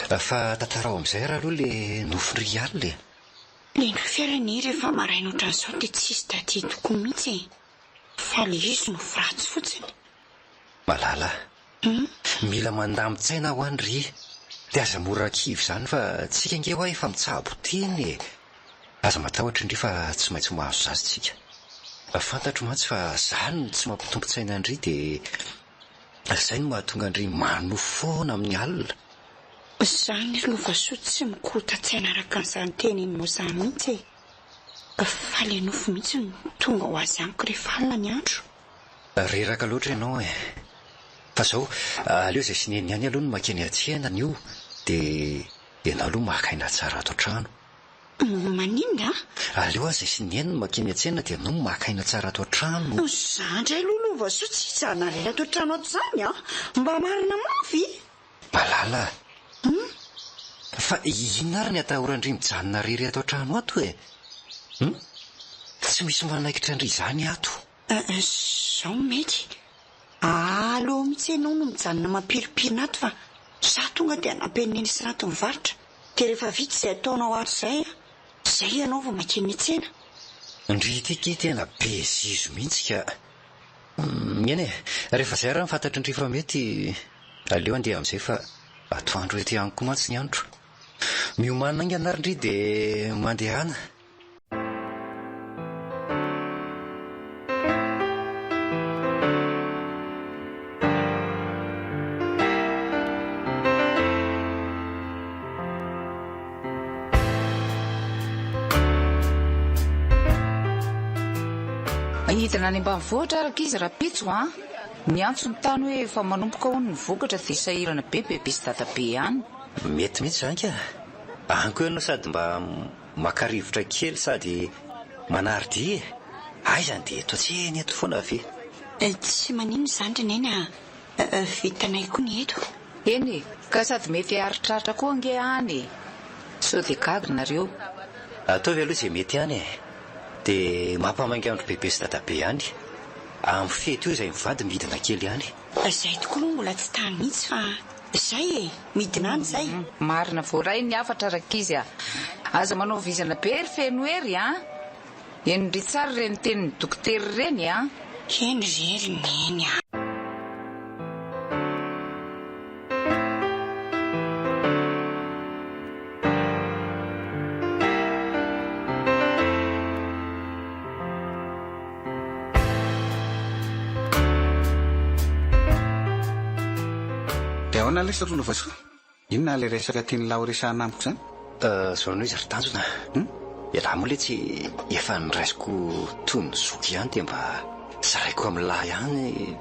Fa tantarao amin'izay ary aloha le nofin-dry alina e! Le nofy ary anie rehefa maraina ohatran'izao dia tsisy tadidiko mihitsy e! Fa le izy nofy ratsy fotsiny. Malala a! Mila mandamin-tsaina hoa ndry dia aza mora kivy izany fa tsika ange hoa efa mitsabo tena e! Aza matahotra ndry fa tsy maintsy mahazo zaza tsika. Fantatro mantsy fa zany no tsy mampitombin-tsaina an-dry dia izay no mahatonga an-dry manofy foana amin'ny alina. Zany ry Lovasoa tsy mikorontan-tsaina araka an'izany teneninao izany mihitsy e! Fa le nofy mihitsy no tonga ho azy amiko rehefa alina ny andro. Reraka loatra ianao e! Fa zao, aleo izay sy neny ihany aloha no makeny an-tsena anio dia ianao aloha maka aina tsara ato an-trano. Maninona? Aleo aza izay sy neny no makeny an-tsena dia ianao maka aina tsara ato an-trano. Za indray aloha Lovasoa tsy hijanona irery ato an-trano ato izany an! Mba marina mafy! Malala a! Fa inona ary ny atahoran-dry mijanona irery ato an-trano ato e? Hum? Tsy misy manaikitra an-dry izany ato. Izao no mety. Aleo mihitsy ianao no mijanona mampirimpirina ato fa za tonga dia hanampy an'i Neny sy Ranto mivarotra. Dia rehefa vita izay ataonao ato izay an, izay ianao vao mankeny an-tsena. Ndry ity ity tena be zizo mihitsy ka. Eny e, rehefa izay ary no fantatry ndry fa mety, aleo handeha amin'izay fa atoandro ety amiko mantsy ny andro. Miomàna haingana ary ndry dia mandehana. Hidina any ambanivohitra araka izy rahampitso an! Niantso ny tany hoe efa manomboka hono ny vokatra dia sahirana be bebe sy dadabe any. Mety mihitsy izany ka! Any koa ianao sady mba maka rivotra kely sady manary dia e! Aiza ny dia eto an-tsena eto foana ve? Tsy maninona izany ry Neny a! Vitanay koa ny eto. Eny e! Ka sady mety haharitraritra koa ange any e! Sao dia gaga nareo. Ataovy aloha izay mety any e! Dia mampamainga an-dry Bebe sy Dadabe any. Amin'ny fety io izay mivady midina kely any. Izay tokoa aloha mbola tsy tany mihitsy fa izay e! Midina any izay. Marina, voaray ny hafatra rankizy a! Aza manao vizana be ry Fenohery a! Henondry tsara ireny tenin'ny dokotera ireny a! Heno re ry Neny a! Dia ahoana lesy ry Lovasoa? Inona ilay resaka tian'i Lao resahana amiko izany? Zao no izy ry Tanjona a! Ialahy moa letsy efa noraisiko toy ny zoky ihany dia mba zaraiko amin'lah ihany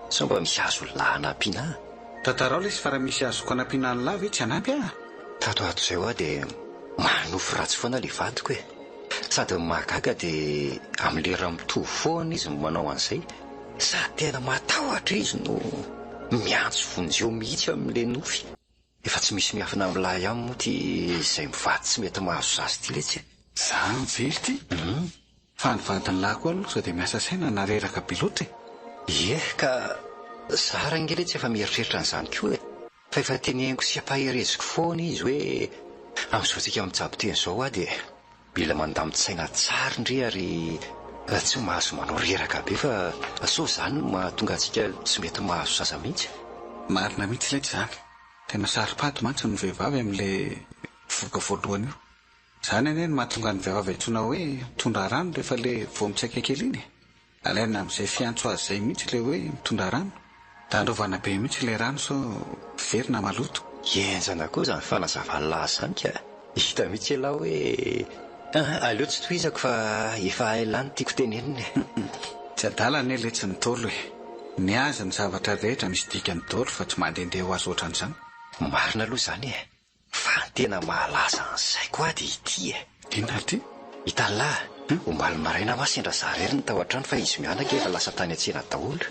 sao mba misy azo lah hanampiana ahy. Tantarao lesy fa raha misy azoko hanampiana an'lah ve tsy hanampy aho? Tato ho ato izay hoa dia manofy ratsy foana ilay vadiko e! Sady ny mahagaga dia amin'ny lera mitovy foana izy no manao an'izay. Sady tena matahotra izy no miantso vonjeo mihitsy amin'ilay nofy. Efa tsy misy miafina amin'lah ihany moa ity izay mivady tsy mety mahazo zaza ity letsy e. Zany ve ry ty? Fa ny vadin'lah koa aloha sao dia miasa saina na reraka be loatra e. Ie ka zara ange letsy efa mieritreritra an'izany koa e. Fa efa teneniko sy ampahereziko foana izy hoe amin'izao tsika mitsabo tena izao hoa dia mila mandamin-tsaina tsara ndry ary tsy mahazo manao reraka be fa sao izany no mahatonga antsika tsy mety mahazo zaza mihitsy. Marina mihitsy letsy izany. Tena saro-pady mantsy ny vehivavy amin'ilay vohoka voalohany io. Izany anie no mahatonga ny vehivavy antsoina hoe mitondra rano rehefa ilay vao mitsaika kely iny e. Alaina amin'izay fiantso azy izay mihitsy ilay hoe mitondra rano. Tandrovana be mihitsy ilay rano sao very na maloto. Henjana koa izany fanazavan'lah izany ka! Hita mihitsy elah hoe aleo tsy tohizako fa efa hay lah ny tiako tenenina e! Tsy adala anie letsy ny Ntaolo e! Ny azy ny zavatra rehetra misy dikany daholo fa tsy mandehandeha ho azy ohatran'izany. Marina aloha izany e! Fa. tena mahalasa ny saiko ahy dia ity e. Inona ary ity? Hitan'lah, omaly maraina hoa sendra za irery no tao an-trano fa izy mianaka efa lasa tany an-tsena daholo.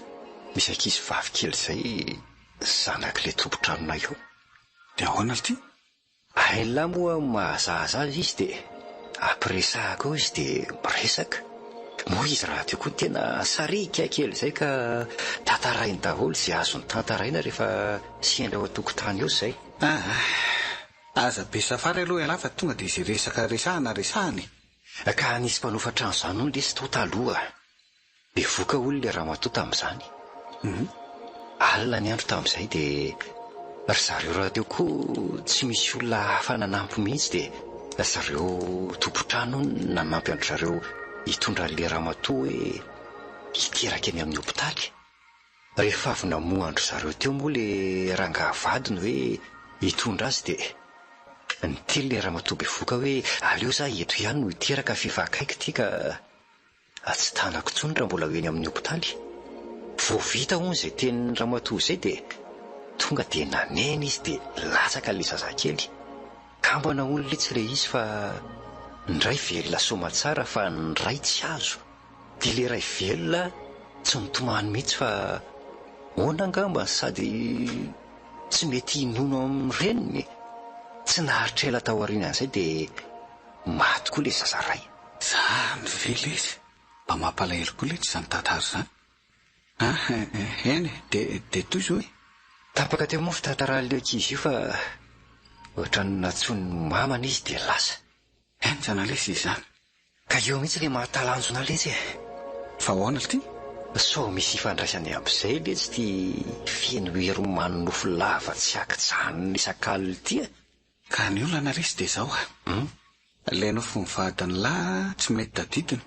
Misy ankizy vavy kely izay zanak'ilay tompon-tranonay io. Dia ahoana ity? Hain'lah moa mahazahaza azy izy dia ampiresahako eo izy dia miresaka. Moa izy rahateo koa tena sariaka kely izay ka tantarainy daholo izay azony tantaraina rehefa sendra eo an-tokotany eo izay. Aa! Aza be safary aloha ialahy fa tonga dia izay resaka resahana resahana e! Ka nisy mpanofa trano izany hono lesy tao taloha. Bevoka hono ilay ramatoa tamin'izany. Alina ny andro tamin'izay dia ry zareo rahateo koa tsy misy olona hafa nanampy mihitsy dia ry zareo tompon-trano hono nanampy an-dry zareo hitondra an'ilay ramatoa hoe hiteraka eny amin'ny hopitaly. Rehefa avy namoha an-dry zareo teo moa ilay rangahy vadiny hoe hitondra azy dia niteny ilay ramatoa bevoka hoe aleo za eto ihany no hiteraka f'efa akaiky ity ka Tsy tanako intsony raha mbola ho eny amin'ny hopitaly. Vao vita hono izay tenin'ny ramatoa izay dia tonga dia nanena izy dia latsaka ilay zazakely. Kambana hono letsy ilay izy fa ny iray velona soamatsara fa ny iray tsy azo. Dia ilay iray velona tsy nitomany mihitsy fa moana angamba sady tsy mety hinono amin'ny reniny. Tsy naharitra ela taorian'izay dia maty koa ilay zaza iray. Zany ve lesy? Mba mampalahelo koa letsy izany tantara izany an! Eny e, dia dia tohizo e! Tapaka teo moa fitantaran'ilay ankizy io fa ohatran'ny nantsoin'ny mamany izy dia lasa. Henjana lesy izany. Ka eo mihitsy ilay mahatalanjona letsy e! Fa ahoana lty? Sao misy ifandraisany amin'izay letsy ity feno hery manonofy lava tsy ankijanona isak'alina ity e! Ka ny olana lesy dia izao a! Ilay nofy mivadin'lah tsy mety tadidina,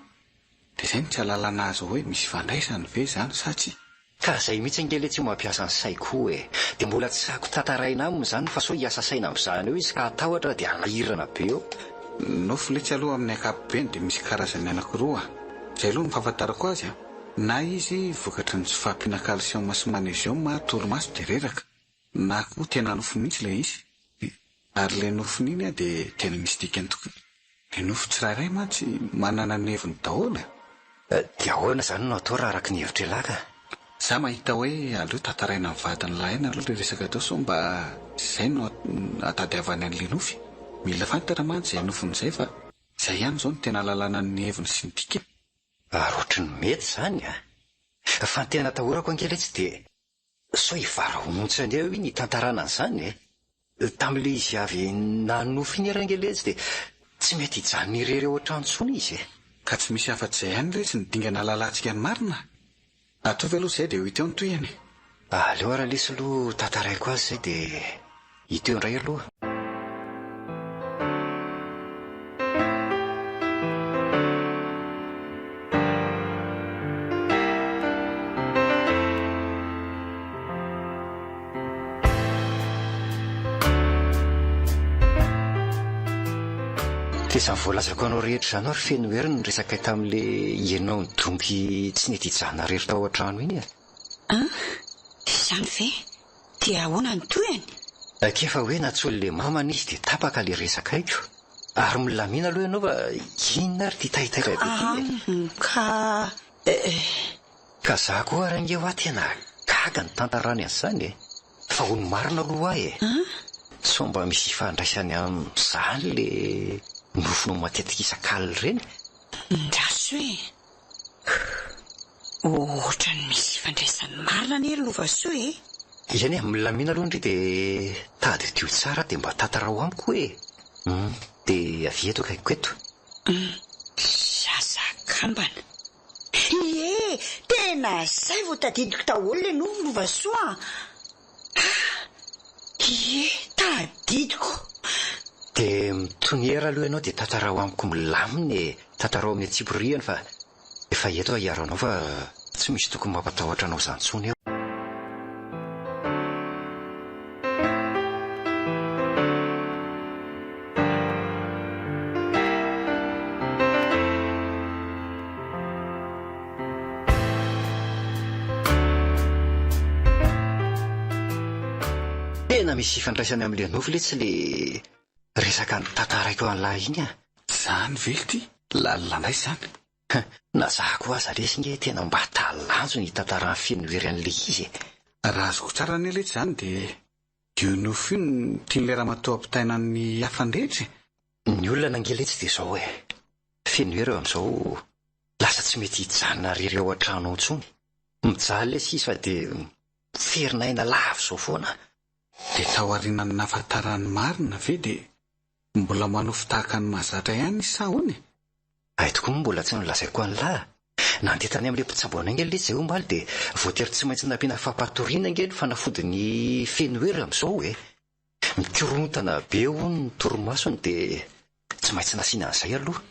dia izay no tsy ahalalana azy hoe misy ifandraisany ve izany sa tsia? Ka izay mihitsy ange letsy io mampiasa ny saiko io e! Dia mbola tsy sahiko tantaraina aminy izany fa sao hiasa saina amin'izany eo izy ka hatahotra dia hanahirana be eo. Nofy letsy aloha amin'ny ankapobeny dia misy karazany anakiroa a! Izay aloha no fahafantarako azy a! Na izy vokatry ny tsy fahampiana calcium sy magnésium, torimaso dia reraka. Na koa tena nofy mihitsy ilay izy. Ary ilay nofiny iny dia tena misy dikany tokoa. Ny nofy tsirairay mantsy manana ny heviny daholo e. Dia ahoana izany no atao raha araka ny hevitr'ialahy ka? Za mahita hoe aleo tantaraina amin'ny vadin'i Lahaina aloha ilay resaka teo sao mba izay no atadiavany an'ilay nofy. Mila fantatra mantsy izay nofiny izay fa izay ihany izao no tena ahalalana ny heviny sy ny dikany. Ary ohatry ny mety izany a! Fa ny tena atahorako ange letsy dia Sao hivarahontsana eo iny hitantarana an'izany e! Tamin'ilay izy avy nanonofy iny ary ange letsy dia tsy mety hijanona irery ao an-trano intsony izy e! Ka tsy misy afa-tsy izay ihany retsy ny dingana ahalalantsika ny marina? Ataovy aloha izay dia ho hita eo ny tohiny e! Aleo ary lesy aloha tantaraiko azy izay dia hita eo indray aloha. Dia izany voalazako anao rehetra izany ary feno hery ny resakay tamin'ilay ianao nidongy tsy nety hijanona irery tao an-trano iny e. An? Izany ve? Dia ahoana ny tohiny? Akia fa hoe nantsoin'ilay mamany izy dia tapaka ilay resaka haiko. Ary milamina aloha ianao fa inona ary ity taitaitra be ity e? An, ka eh. Ka za koa ary ange hoa tena gaga ny tantarany an'izany e! Fa ho ny marina aloha hoa e! Sao mba misy ifandraisany amin'izany le nofinao matetika isak'alina ireny? Ndraso e! Ohatran'ny misy ifandraisany marina anie ry Lovasoa e! Eny e, milamina aloha ndry dia tadidio tsara dia mba tantarao amiko e! Hum, dia avia eto akaikiko eto. Hum, zaza kambana. Ie, tena zay vao tadidiko daholo le nofy Lovasoa a! Ie, tadidiko. Dia mitoniera aloha ianao dia tantarao amiko milamina e! Tantarao amin'ny antsipiriany fa efa eto aho hiaro anao fa tsy misy tokony mampatahotra anao izany intsony eo. Tena misy ifandraisany amin'ilay nofy letsy le. Resaka notantaraiko an'lah iny ah. Zany ve ity? Lalina indray izany. Na za koa aza lesy nge tena mba talanjo ny hitantaran'i Fenohery an'le izy e. Raha azoko tsara anie letsy izany dia io nofy io no tian'ilay ramatoa ampitaina ny hafa rehetra e. Ny olana ange letsy dia izao e. Fenohery amin'izao lasa tsy mety hijanona irery ao an-trano ao intsony. Mijaly lesy izy fa dia miferinaina lava izao foana. Dia taorian'ny nahafantarany marina ve dia mbola manofy tahaka ny mahazatra ihany izy sa ahoana e? Hay tokoa moa mbola tsy nolazaiko an'lah. Nandeha tany amin'ilay mpitsabo anay ange letsy izay omaly dia voatery tsy maintsy nampiana fampatoriana ange ny fanafodin'i Fenohery amin'izao e. Mikorontana be hono ny torimasony dia tsy maintsy nasiana an'izay aloha.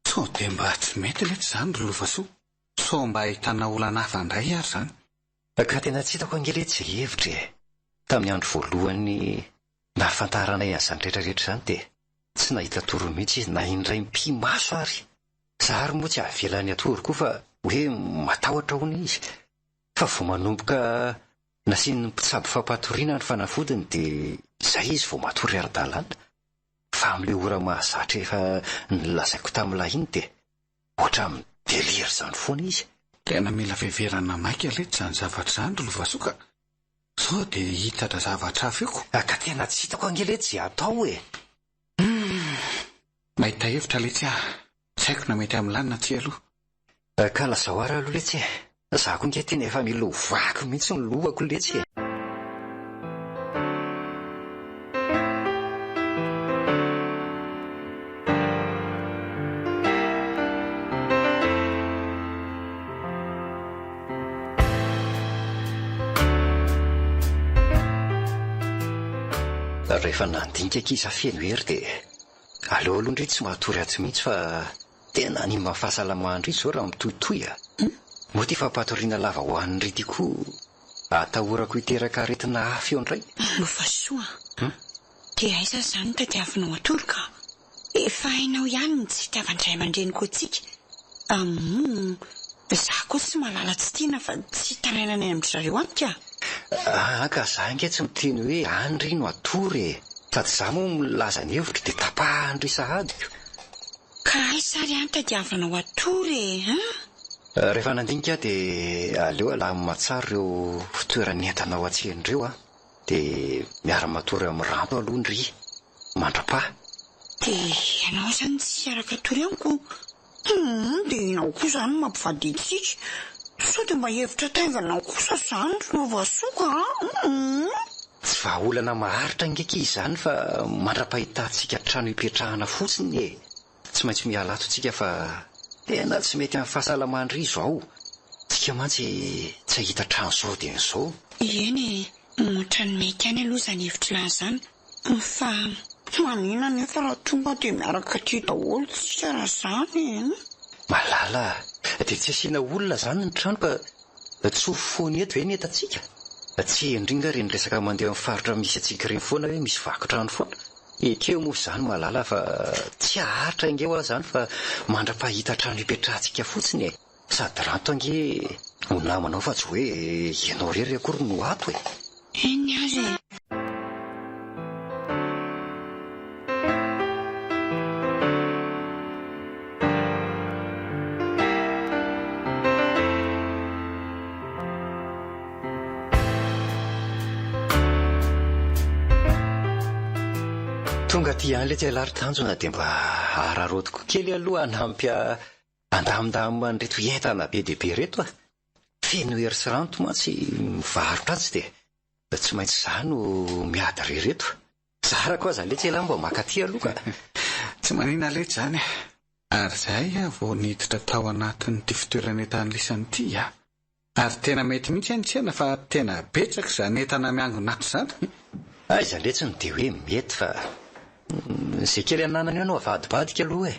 Sao dia mba tsy mety letsy izany ry Lovasoa? Sao mba ahitana olana hafa indray ary izany? Ka tena tsy hitako ange letsy izay hevitra e. Tamin'ny andro voalohany nahafantaranay an'izany rehetra rehetra izany dia tsy nahita tory mihitsy izy na indray mipi-maso ary. Za ary moa tsy avelany hatory koa fa hoe matahotra hono izy. Fa vao manomboka nasian'ny mpitsabo fampatoriana ny fanafodiny dia izay izy vao matory ara-dalàna. Fa amin'ilay ora mahazatra efa nolazaiko tamin'ilay iny dia ohatran'ny mi-délire izany foana izy. Tena mila fiheverana maika letsy izany zavatra izany ry Lovasoa ka! Sao dia hitatra zavatra hafa eo ko! Ka tena tsy hitako ange letsy izay atao e! Humm! Mahita hevitra letsy aho. Tsy haiko na mety amin'ny lany na tsia aloha. Ka lazao ary aloha letsy e! Za koa nge tena efa mila ho vaky mihitsy ny lohako letsy e! Rehefa nandinika akia za feno hery dia aleo aloha ndry tsy matory atsy mihitsy fa tena hanimba ny fahasalaman-dry izao raha mitohitohy a! Moa ity fampatoriana lava ho an'i ndry ity koa atahorako hiteraka aretina hafa eo indray. Lovasoa a! Dia aiza izany no tadiavinao hatory ka? Efa hainao ihany ny tsy fitiavan-dray aman-dreniko antsika. Humm, za koa tsy mahalala tsy tiana fa tsy hitarainana any amin-dry zareo any ka. Aa ka za ange tsy miteny hoe any ry no hatory e! Sady za moa milaza ny hevitro dia tapahan-dry sahady ko. Ka aiza ary any tadiavinao hatory e hein? Rehefa nandinika aho dia aleo alamina tsara ireo fitoeran'entana ao an-tsena ireo an! Dia miara-matory amin'ny Ranto aloha ndry mandra-paha. Dia ianao izany tsy hiaraka hatory amiko? Humm, dia ianao koa izany no mampivady antsika. Sao dia mba hevitra tainganao kosa izany ry Lovasoa a! Humm. Tsy vahaolana maharitra ange akia izany fa mandra-pahitantsika trano hipetrahana fotsiny e! Tsy maintsy miala ato tsika fa tena tsy mety amin'ny fahasalaman-dry izao. Tsika mantsy tsy hahita trano izao dia izao. Eny e, ohatran'ny mety ihany aloha izany hevitr'lah izany fa maninona anefa raha tonga dia miaraka aty daholo tsika raha izany e? Malala a! Dia tsy asiana olona izany ny trano ka tsofy foana eto ve ny entantsika? Tsy indrindra ireny resaka mandeha amin'ny faritra misy antsika ireny foana hoe misy vaky trano foana. Ekeo moa izany Malala fa tsy haharitra ange hoa izany fa mandra-pahita trano hipetrahantsika fotsiny e! Sady Ranto ange ho namanao fa tsy hoe ianao irery akory no ato e! Eny ary e! Tonga aty ihany letsy ialahy ry Tanjona dia mba araraotiko kely aloha hanampy ahy handamindamina an'ireto entana be dia be ireto a! Feno hery sy ranto mantsy mivarotra atsy dia tsy maintsy izaho no miady irery eto. Zarako aza letsy ialahy mba maka aty aloha ka! Tsy manina letsy izany e! Ary izay aho vao niditra tao anatin'ity fitoeran'entana lisany ity a! Ary tena mety mihitsy any tsena fa tena betsaka izany entana miangona ato izany. Aiza letsy no dia hoe mety fa izay kely ananana eo no avadibadika aloha e!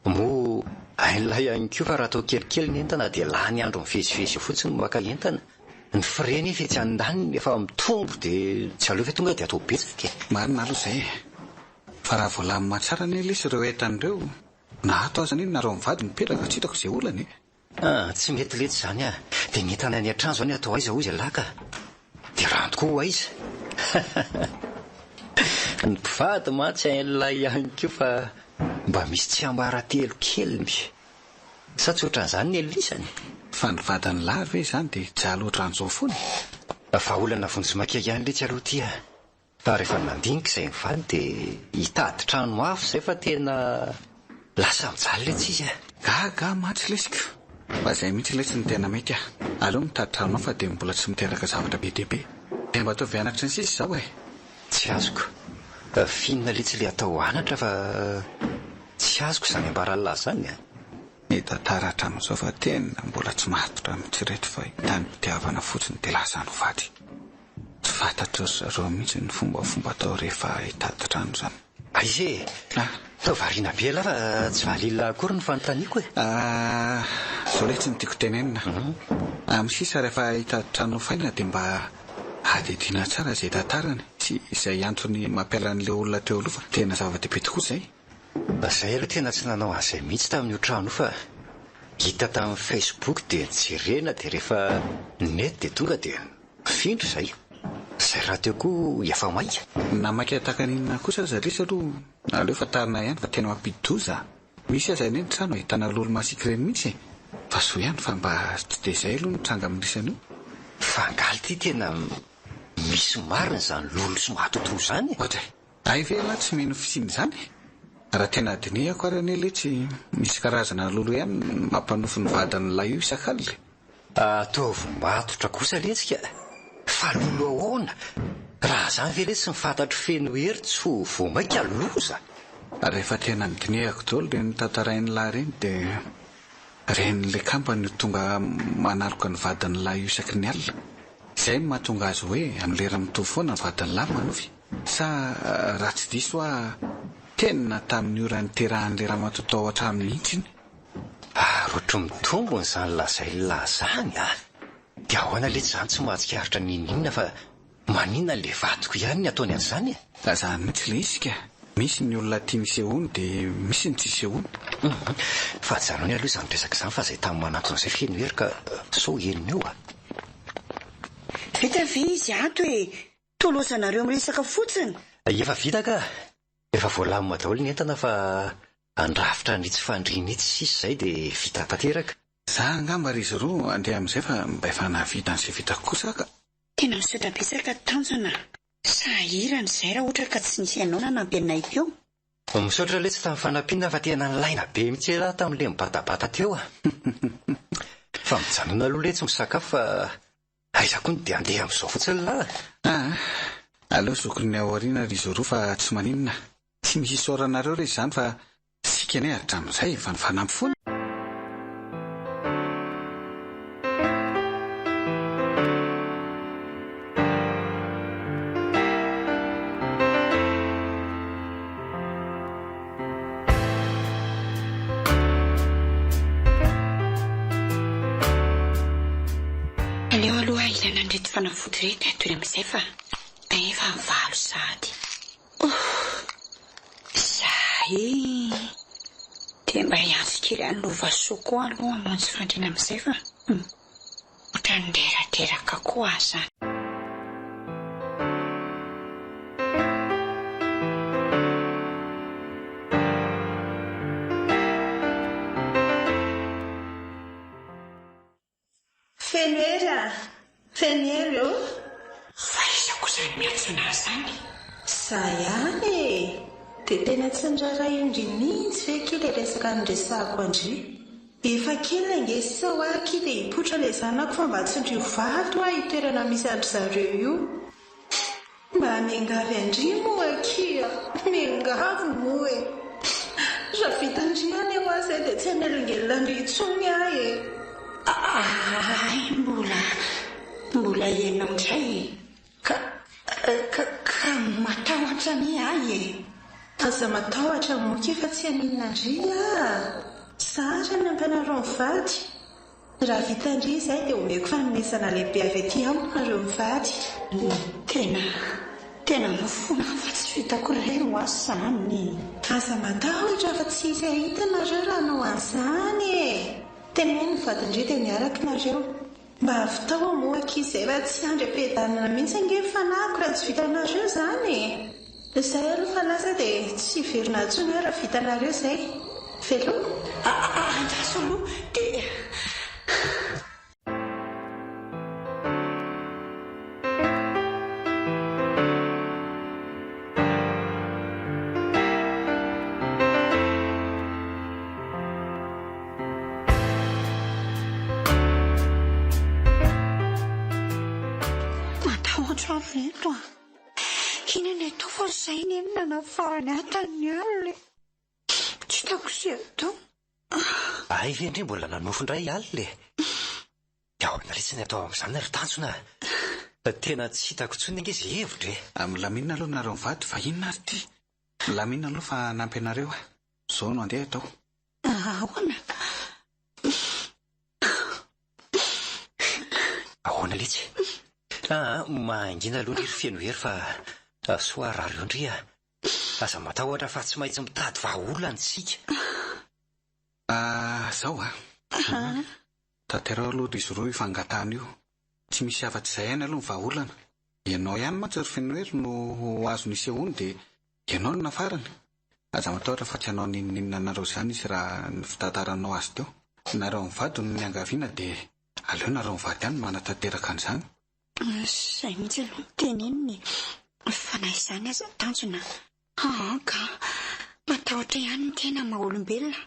Moa hain'ilay ihany koa fa raha atao kelikely ny entana dia lany andro mivezivezy eo fotsiny maka entana. Ny frais nefa etsy andaniny efa mitombo dia tsy aleo ve tonga dia atao betsaka e! Marina aloha izay e! Fa raha voalamina tsara anie lesy ireo entana ireo na ato aza anie nareo mivady mipetraka tsy hitako izay olana e! Ah, tsy mety letsy izany ah! Dia ny entana any an-trano izao ny atao aiza hozy ialahy ka? Dia ranto koa ho aiza? Ny mpivady mantsy hain'ilay ihany koa fa mba misy tsiambaratelo keliny. Sa tsy ohatran'izany ny an'lisany? Fa ny vadin'lah ve izany dia hijaly ohatran'izao foana e? Vahaolana vonjimaika ihany letsy aloha ity a! Fa rehefa nandinika izay mivady dia hitady trano hafa izay fa tena lasa mijaly letsy izy a! Gaga aho mantsy lesy ka! Fa izay mihitsy letsy no tena mety a! Aleo mitady trano hafa dia mbola tsy miteraka zavatra be dia be. Dia mba ataovy anatra ny sisa izao e! Tsy azoko. F'inona letsy ilay atao anatra fa tsy azoko izany ambaran'lah izany a! Ny tantara hatramin'izao fa tena mbola tsy matotra mihitsy ireto fa hitanipitiavana fotsiny dia lasa any ho faty. Tsy fantatry ry zareo mihitsy ny fombafomba atao rehefa hitady trano izany. Aiza e? Toa variana be ialahy fa tsy valila akory ny fanontaniako e! Ah, izao letsy no tiako tenenina. Amin'ny sisa rehefa hitady trano hofaina dia mba hadihadiana tsara izay tantarany sy izay antony mampiala an'ilay olona teo aloha fa tena zava-dehibe tokoa izay. Izay aloha tena tsy nanao an'izay mihitsy tamin'io trano io fa hita tamin'ny facebook dia nijerena dia rehefa nety dia tonga dia nifindra izay. Izay rahateo koa efa maika. Na maika tahaka ny inona kosa aza lesy aloha aleo fantarina ihany fa tena mampidi-doza a! Misy aza anie ny trano ahitana lolo masiaka ireny mihitsy e! Fa soa ihany fa mba tsy dia izay aloha no tranga amin'isany io. Fa angaha ity tena misy marina izany lolo sy matotoa izany e? Ohatra e! Hay ve ialahy tsy mino fisian'izany e? Raha tena dinihako ary anie letsy misy karazana lolo ihany mampanofy ny vadin'ilay io isak'alina e! Ataovy matotra kosa letsy ka! Fa lolo ahoana? Raha zany ve letsy ny fantatro feno hery tsy ho vao maika loza? Rehefa tena nodinihako daholo ireny tantarain'lah ireny dia renin'ilay kambana io tonga manaloka ny vadin'lah io isaky ny alina. Izay no mahatonga azy hoe amin'ny lera mitovy foana ny vadin'lah manofy. Sa raha tsy diso aho tena tamin'ny ora niterahan'ilay ramatoa tao an-trano mihitsy iny. Ary ohatry mitombona izany lazain'lah zany a! Dia ahoana letsy izany tsy mahatsikaritra n'inon'inona fa maninona le vadiko ihany ny ataony an'izany e? Zany mihitsy le izy ka! Misy ny olona tia misehoany dia misy ny tsy isehoany. Hum! Fa ajanony aloha izany resaka izany fa izay tany manantona izay feno hery ka sao henony eo a! Vita ve izy ato e? Toa lozanareo miresaka fotsiny. Efa vita ka! Efa voalamina daholo ny entana fa handrafitra an'itsy fandriana itsy sisa izay dia vita tanteraka. Za angamba ry zareo andeha amin'izay fa mba efa nahavita an'izay vitako kosa aho ka. Tena misaotra betsaka Tanjona a! Sahirana izay raha ohatra ka tsy nisy anao nanampy anay teo. Misaotra letsy tamin'ny fanampiana fa tena nilaina be mihitsy elah tamin'ilay nibatabata teo a! Fa mijanona aloha letsy misakafo fa Aiza koa no dia handeha amin'izao fotsiny lah? Aa, aleo zokin'ny ao aoriana ry Zoro fa tsy maninona. Tsy misy isaoranareo re izany fa isika anie hatramin'izay efa nifanampy foana. Aleo aloha hihinana an'ireto fanafody ireto hatory amin'izay fa efa valo sahady. Ouh! Zay e! Dia mba hiantso kely an'i Lovasoa koa aloha hamonjy fandriana amin'izay fa ohatran'ny reraderaka koa aho izany. Feno hery ah! Feno hery ô! Fa iza koa izany miantso anah izany? Za ihany e! Dia tena tsy niraharahian-dry mihitsy ve akia ilay resaka niresahako an-dry? Efa kely ange sisa hoa akia dia hipoitra ilay zanako fa mba tsindrio vato hoa io toerana misy an-dry zareo io. Mba miangavy an-dry moa akia, miangavy moa e! Raha vitan-dry anie hoa izay dia tsy hanelingelina an-dry intsony aho e! Hay mbola, mbola ianao indray e! Ka, ka, ka matahotra anie ahy e! Aza matahotra moa akia fa tsy haninona an-dry aho! Zara ny ampanareo mivady. Raha vitan-dry izay dia omeko fanomezana lehibe avy aty amiko nareo mivady. Tena, tena mifona aho fa tsy vitako irery ho ahy izany. Aza matahotra fa tsy hisy hahita nareo raha hanao an'izany e! Teneno ny vadin-dry dia miaraka nareo. Mba ahavitao moa akia izay fa tsy handry am-piadanana mihitsy ange ny fanahiko raha tsy vitanareo izany e! Izay aloha fa lasa dia tsy hiverina intsony aho raha vitanareo izay. Veloma. Andraso aloha dia. Matahotra aho ry reto a! Inona no atao fa izay anie no nanafarany ahy tamin'ny alina e! Tsy hitako izay atao. Hay ve ndry mbola nanofy indray alina e! Dia ahoana letsy ny atao amin'izany ry tanjona a! Tena tsy hitako intsony ange izay hevitra e! Milamina aloha nareo mivady fa inona ary ity? Milamina aloha fa hanampy anareo aho. Izao no andeha atao. Ahoana? Ahoana letsy? Aa, mangina aloha ndry ry Fenohery fa soa harary eo ndry a! Aza matahotra fa tsy maintsy mitady vahaolana isika. Ah, zao a! Tanteraho aloha izy roa io fangatahana io. Tsy misy afa-tsy izay ihany aloha ny vahaolana. Ianao ihany mantsy ry Fenohery no ho azo nisehoany dia ianao no nafarany. Aza matahotra fa tsy hanao n'inon'inona anareo izany izy raha ny fitantaranao azy teo. Nareo mivady no niangaviana dia aleo nareo mivady ihany no manatanteraka an'izany. Izay mihitsy aloha no teneniny e! Fa na izany aza tanjona aa ka! Matahotra ihany ny tena maha olombelona.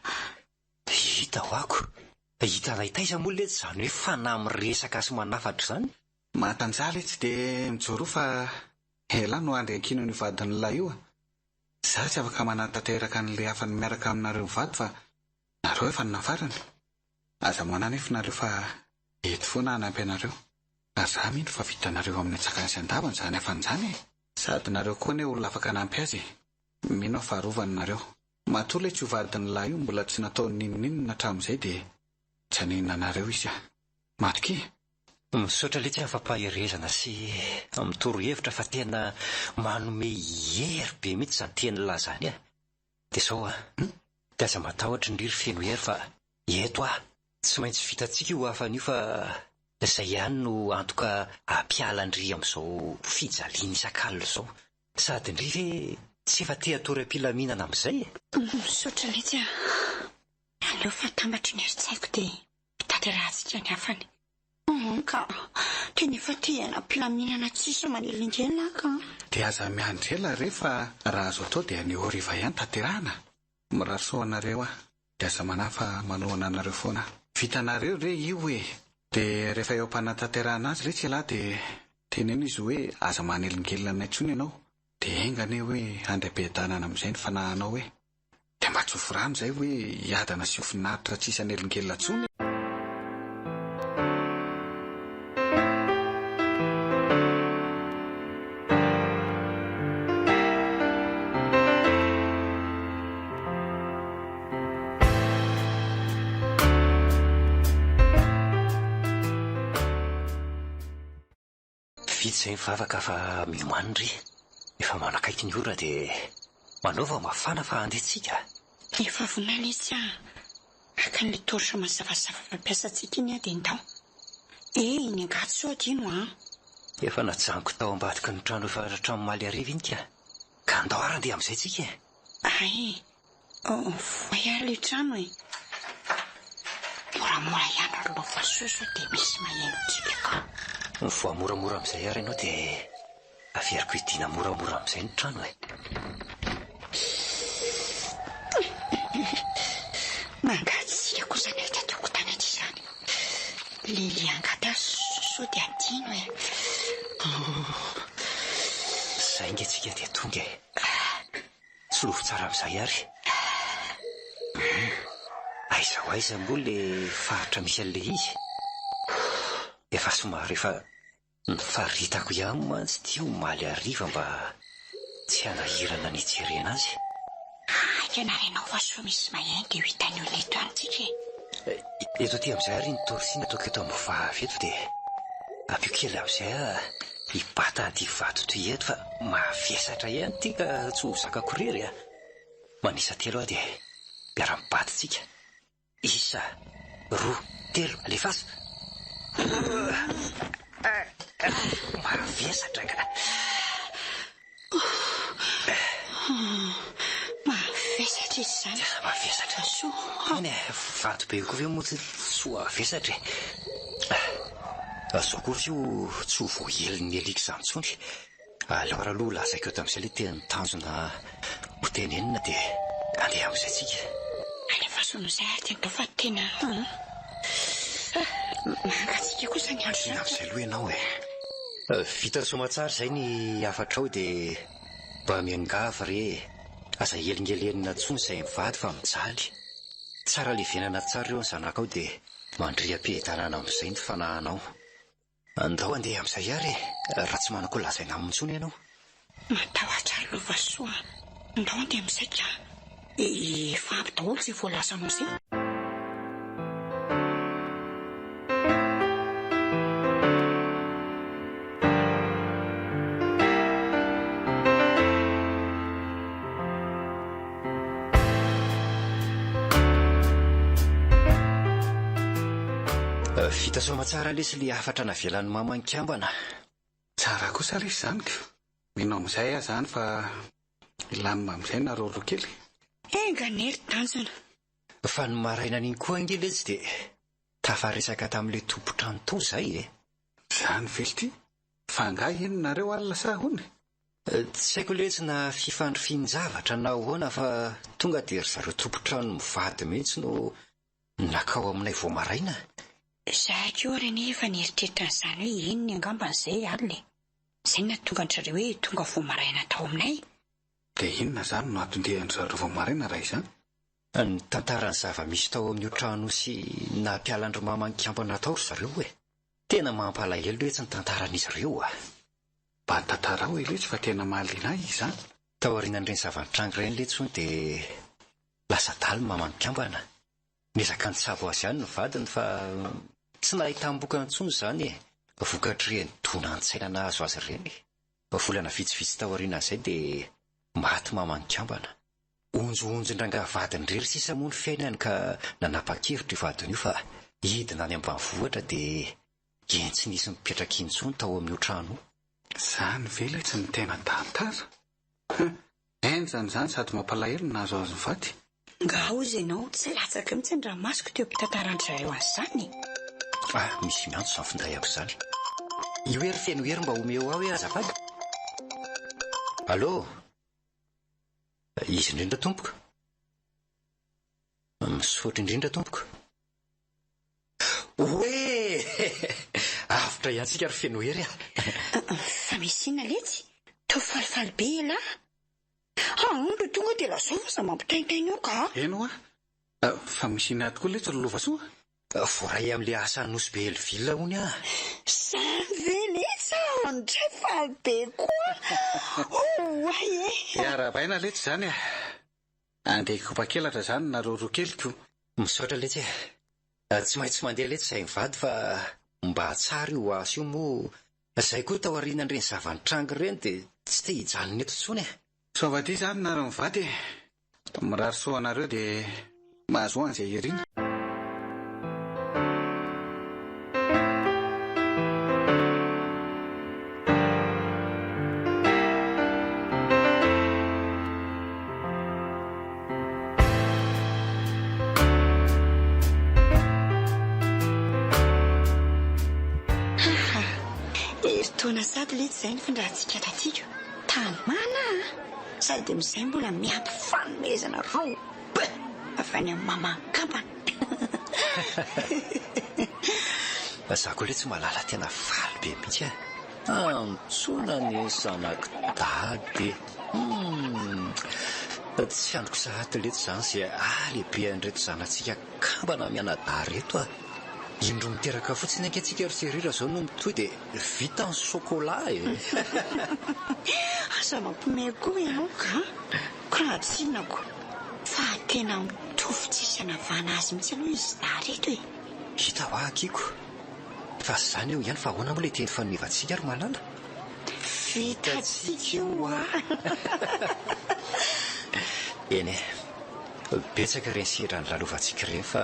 Hita ho'ako! Hitanay taiza moa letsy izany hoe fanahy miresaka sy manafatra izany? Mahatanjaha letsy dia mijoroa fa elah no andry ankinan'io vadin'lah io a! Za tsy afaka manatanteraka an'le hafany miaraka aminareo mivady fa nareo efa nafarany. Aza manahy nefa nareo fa eto foana hanampy anareo. Ary za mino fa vitanareo amin'ny antsakany sy andavany izany hafany izany e! Sady nareo koa anie olona afaka hanampy azy e! Mino aho fa arovany nareo. Matoa le tsy ho vadin'lah io mbola tsy nataony n'inon'inona hatramin'izay dia tsy haninona anareo izy a! Matokia! Misaotra letsy amin'ny fampaherezana sy amin'ny torohevitra fa tena manome hery be mihitsy izany tenin'lah izany a! Dia izao a! Dia aza matahotra ndry ry feno hery fa eto aho! Tsy maintsy vitantsika io hafany io fa izay ihany no antoka hampiala ndry amin'izao fijaliana isak'alina izao. Sady ndry ve tsy efa te hatory am-pilaminana amin'izay e! Misaotra letsy a! Aleo fa atambatro ny herin-tsaiko dia Tanterahantsika ny hafany. Humm ka! Tena efa te hiaina am-pilaminana tsisy manelingelina aho ka! Dia aza miandry ela re fa raha azo atao dia anio hariva ihany tanterahana. Mirary soa anareo aho dia aza manahy fa manohana anareo foana aho. Vitanareo re io e! Dia rehefa eo am-panatanterahana azy letsy ialahy dia teneno izy hoe aza manelingelina anay intsony ianao dia enga anie hoe handray am-piadanana amin'izay ny fanahinao e! Dia mba tsofy rano izay hoe hiadana sy ho finaritra tsisy hanelingelina intsony e! Vita izay ny vavaka fa miomany ry. Efa manakaiky ny ora dia manaova mafana fa handeha tsika. Efa vonona letsy ah. Haka an'ilay torche mazavazava fampiasantsika iny aho dia ndao. Eh, ny angady sao adino an. Efa najanoko tao ambadiky ny trano efa hatramin'ny omaly hariva iny ka. Ka ndao ary handeha amin'izay tsika e. Hay, vohay ary ilay trano e. Moramora ihany aloha fa soa sao dia misy maheno antsika ka. Mivoaha moramora amin'izay ary ianao dia averiko hidiana moramora amin'izay ny trano e. Mangatsiaka kosa ny eto an-tokotany aty izany. Lily angady aho sao dia adino e. Izay ange tsika dia tonga e. Solofo tsara amin'izay ary. Hum. Aiza ho aiza moa le faritra misy an'le izy? Efa somary efa nifaritako ihany mantsy ity omaly hariva mba tsy hanahirana ny hijerena azy. Haingana ary ianao fa sao misy maheno dia ho hitan'ny olona eto ihany tsika e. Eto aty amin'izay ary ny torsion ataoko eto amin'ny vavy eto dia ampio kely amin'izay aho hibata an'ity vato ity eto fa mavesatra ihany ity ka tsy ho zakako irery a! Manisa telo aho dia miara-mibata tsika. Isa, roa, telo, alefaso! Mavesatra ka! Mavesatra izy izany. Tena mavesatra. Soa. Eny e, vato be koa ve moa tsy tsy ho havesatra e. Zao koa io tsy ho voahelin'ny alika izany intsony. Aleo ary aloha lazaiko eto amin'izay ilay teny tanjona ho tenenina dia andeha amin'izay tsika. Alefaso amin'izay ary dia ndao fa tena mangatsiaka kosa ny andro izany. Amin'izay aloha ianao e. Vita soamatsara izay ny hafatrao dia mba miangavy re e. Aza helingelenina intsony izay mivady fa mijaly. Tsara levenana tsara ireo ny zanakao dia mandria am-piadanana amin'izay ny fanahinao. Andao handeha amin'izay àry e, raha tsy manan-ko lazaina aminy intsony ianao. Matahotra ry Lovasoa a! Andao handeha amin'izay ka! Efa ampy daholo izay voalazanao izay. Vita soamatsara lesy le hafatra navelan'i mama nikambana. Tsara kosa lesy izany ka. Mino amin'izay aho izany fa hilamina amin'izay nareo roa kely. Enga anie ry tanjona. Fa ny marainan'iny koa ange letsy dia tafaresaka tamin'ilay tompon-trano tao izahay e. Izany ve lty? Fa angaha inn nareo alina sa ahoana e? Tsy haiko letsy na fifandrifian-javatra na ahoana fa tonga dia ry zareo tompon-trano mivady mihitsy no nakao aminay vao maraina. Za koa ary anie efa nieritreritra an'izany hoe inona angamba izay alina e! Izay no nahatonga an-dry zareo hoe tonga vao maraina tao aminay. Dia inona izany no anton-dian-dry zareo vao maraina raha izany? Nitantara ny zava-misy tao amin'io trano sy nampiala an-dry mama nikambana tao ry zareo e! Tena mampalahelo letsy ny tantaran'izy ireo a! Mba tantarao e letsy fa tena mahaliana ahy izany. Taorianan'ireny zava-nitranga ireny letsy hono dia lasa adala ny maman'ny mpikambana. Niezaka nitsabo azy ihany ny vadiny fa tsy nahitam-bokany intsony izany e! Vokatr'ireny dona an-tsaina nahazo azy ireny. Volana vitsivitsy taorianan'izay dia maty maman'ny mpikambana. Onjohonjon-drangahy vadiny irery sisa moa ny fiainany ka nanapa-kevitra io vadiny io fa hidina any ambanivohitra dia eny tsy nisy nipetraka intsony tao amin'io trano io. Zany ve letsy no tena tantara? Huh! Henjana izany sady mampalahelo ny nahazo azy mivady. Nga hozy ianao tsy latsaka mihitsy ny ranomasoko teo am-pitantaran-dry zareo an'izany e! Ah, misy miantso izany finday ako izany. Io hery feno hery mba omeo ahy hoe azafady. Allô? Izy indrindra tompoko. Misaotra indrindra tompoko. Oe! Avotra ihany tsika ry Fenohery a! Fa misy inona letsy? Toa falifaly be elah? Aa dia tonga dia lazao fa aza mampitaintaina eo ka! Eny hoa! Fa misy inona tokoa letsy ry Lovasoa? Voaray amin'ilay asa Nosy Be Hellville hono aho. Zany ve letsy a! Ndray faly be koa! Oay e! Dia arahabaina letsy izany e! Andeha hikopa-kelatra izany nareo roa kely ko! Misaotra letsy e! Tsy maintsy mandeha letsy izahay mivady fa mba tsara io asa io moa izahay koa taorianan'ireny zava-nitranga ireny dia tsy te hijanona eto intsony e! Soavadia izany nareo mivady e! Mirary soa anareo dia mahazoa an'izay irina. Haha, herintaona sady letsy izay nifindrantsika taty ko. Tamana a! Sady amin'izay mbola miampy fanomezana robe avy any amin'ny maman kambana. Za koa letsy malala tena faly be mihitsy a! Antsoina ny zanak'i dada e! Humm! Tsy andriko sahady letsy izany izay halehibean'ireto zanatsika kambana mianadahy ireto a! Indroa miteraka fotsiny ange tsika ry Chérie raha izao no mitohy dia vita ny chocolat e! Aza mampiomehy koa ianao ka! Ka tsinako fa tena mitovy tsisy anavahana azy mihitsy aloha izy dahy ireto e! Hita hoa akiko fa zany eo ihany fa ahoana moa ilay teny fanonevantsika ry malala? Vitantsika io hoa! Eny e, betsaka ireny sedra nolalovantsika ireny fa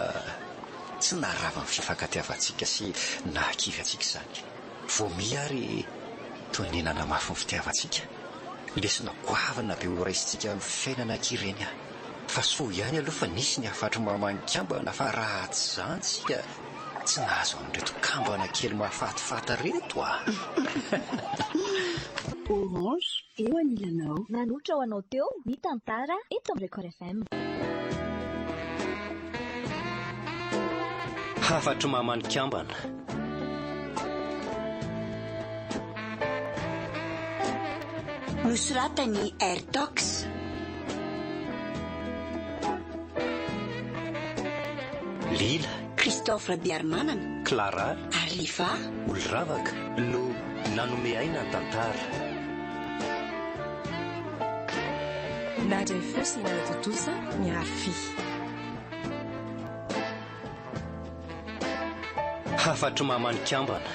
tsy naharava ny fifankatiavantsika sy nahakivy antsika izany. Vao miha ary toy ny nanamafy ny fitiavantsika. Lesona goavana be ho raisintsika amin'ny fiainana akia ireny a! Fa soa ihany aloha fa nisy ny hafatry mama nikambana fa raha tsy izany tsika tsy nahazo an'ireto kambana kely mahafatifaty ireto a! Orange, eo anilanao. Nanolotra ho anao teo ny tantara eto amin'ny Record FM. Hafatry mama nikambana. Nosoratan'i Airtox. Lila. Christophe Rabearimanana. Clara. Ary Liva. Oloravaka no nanome aina ny tantara. Nandray feo sy nanatontosa ny Arfi. Hafatry mama nikambana.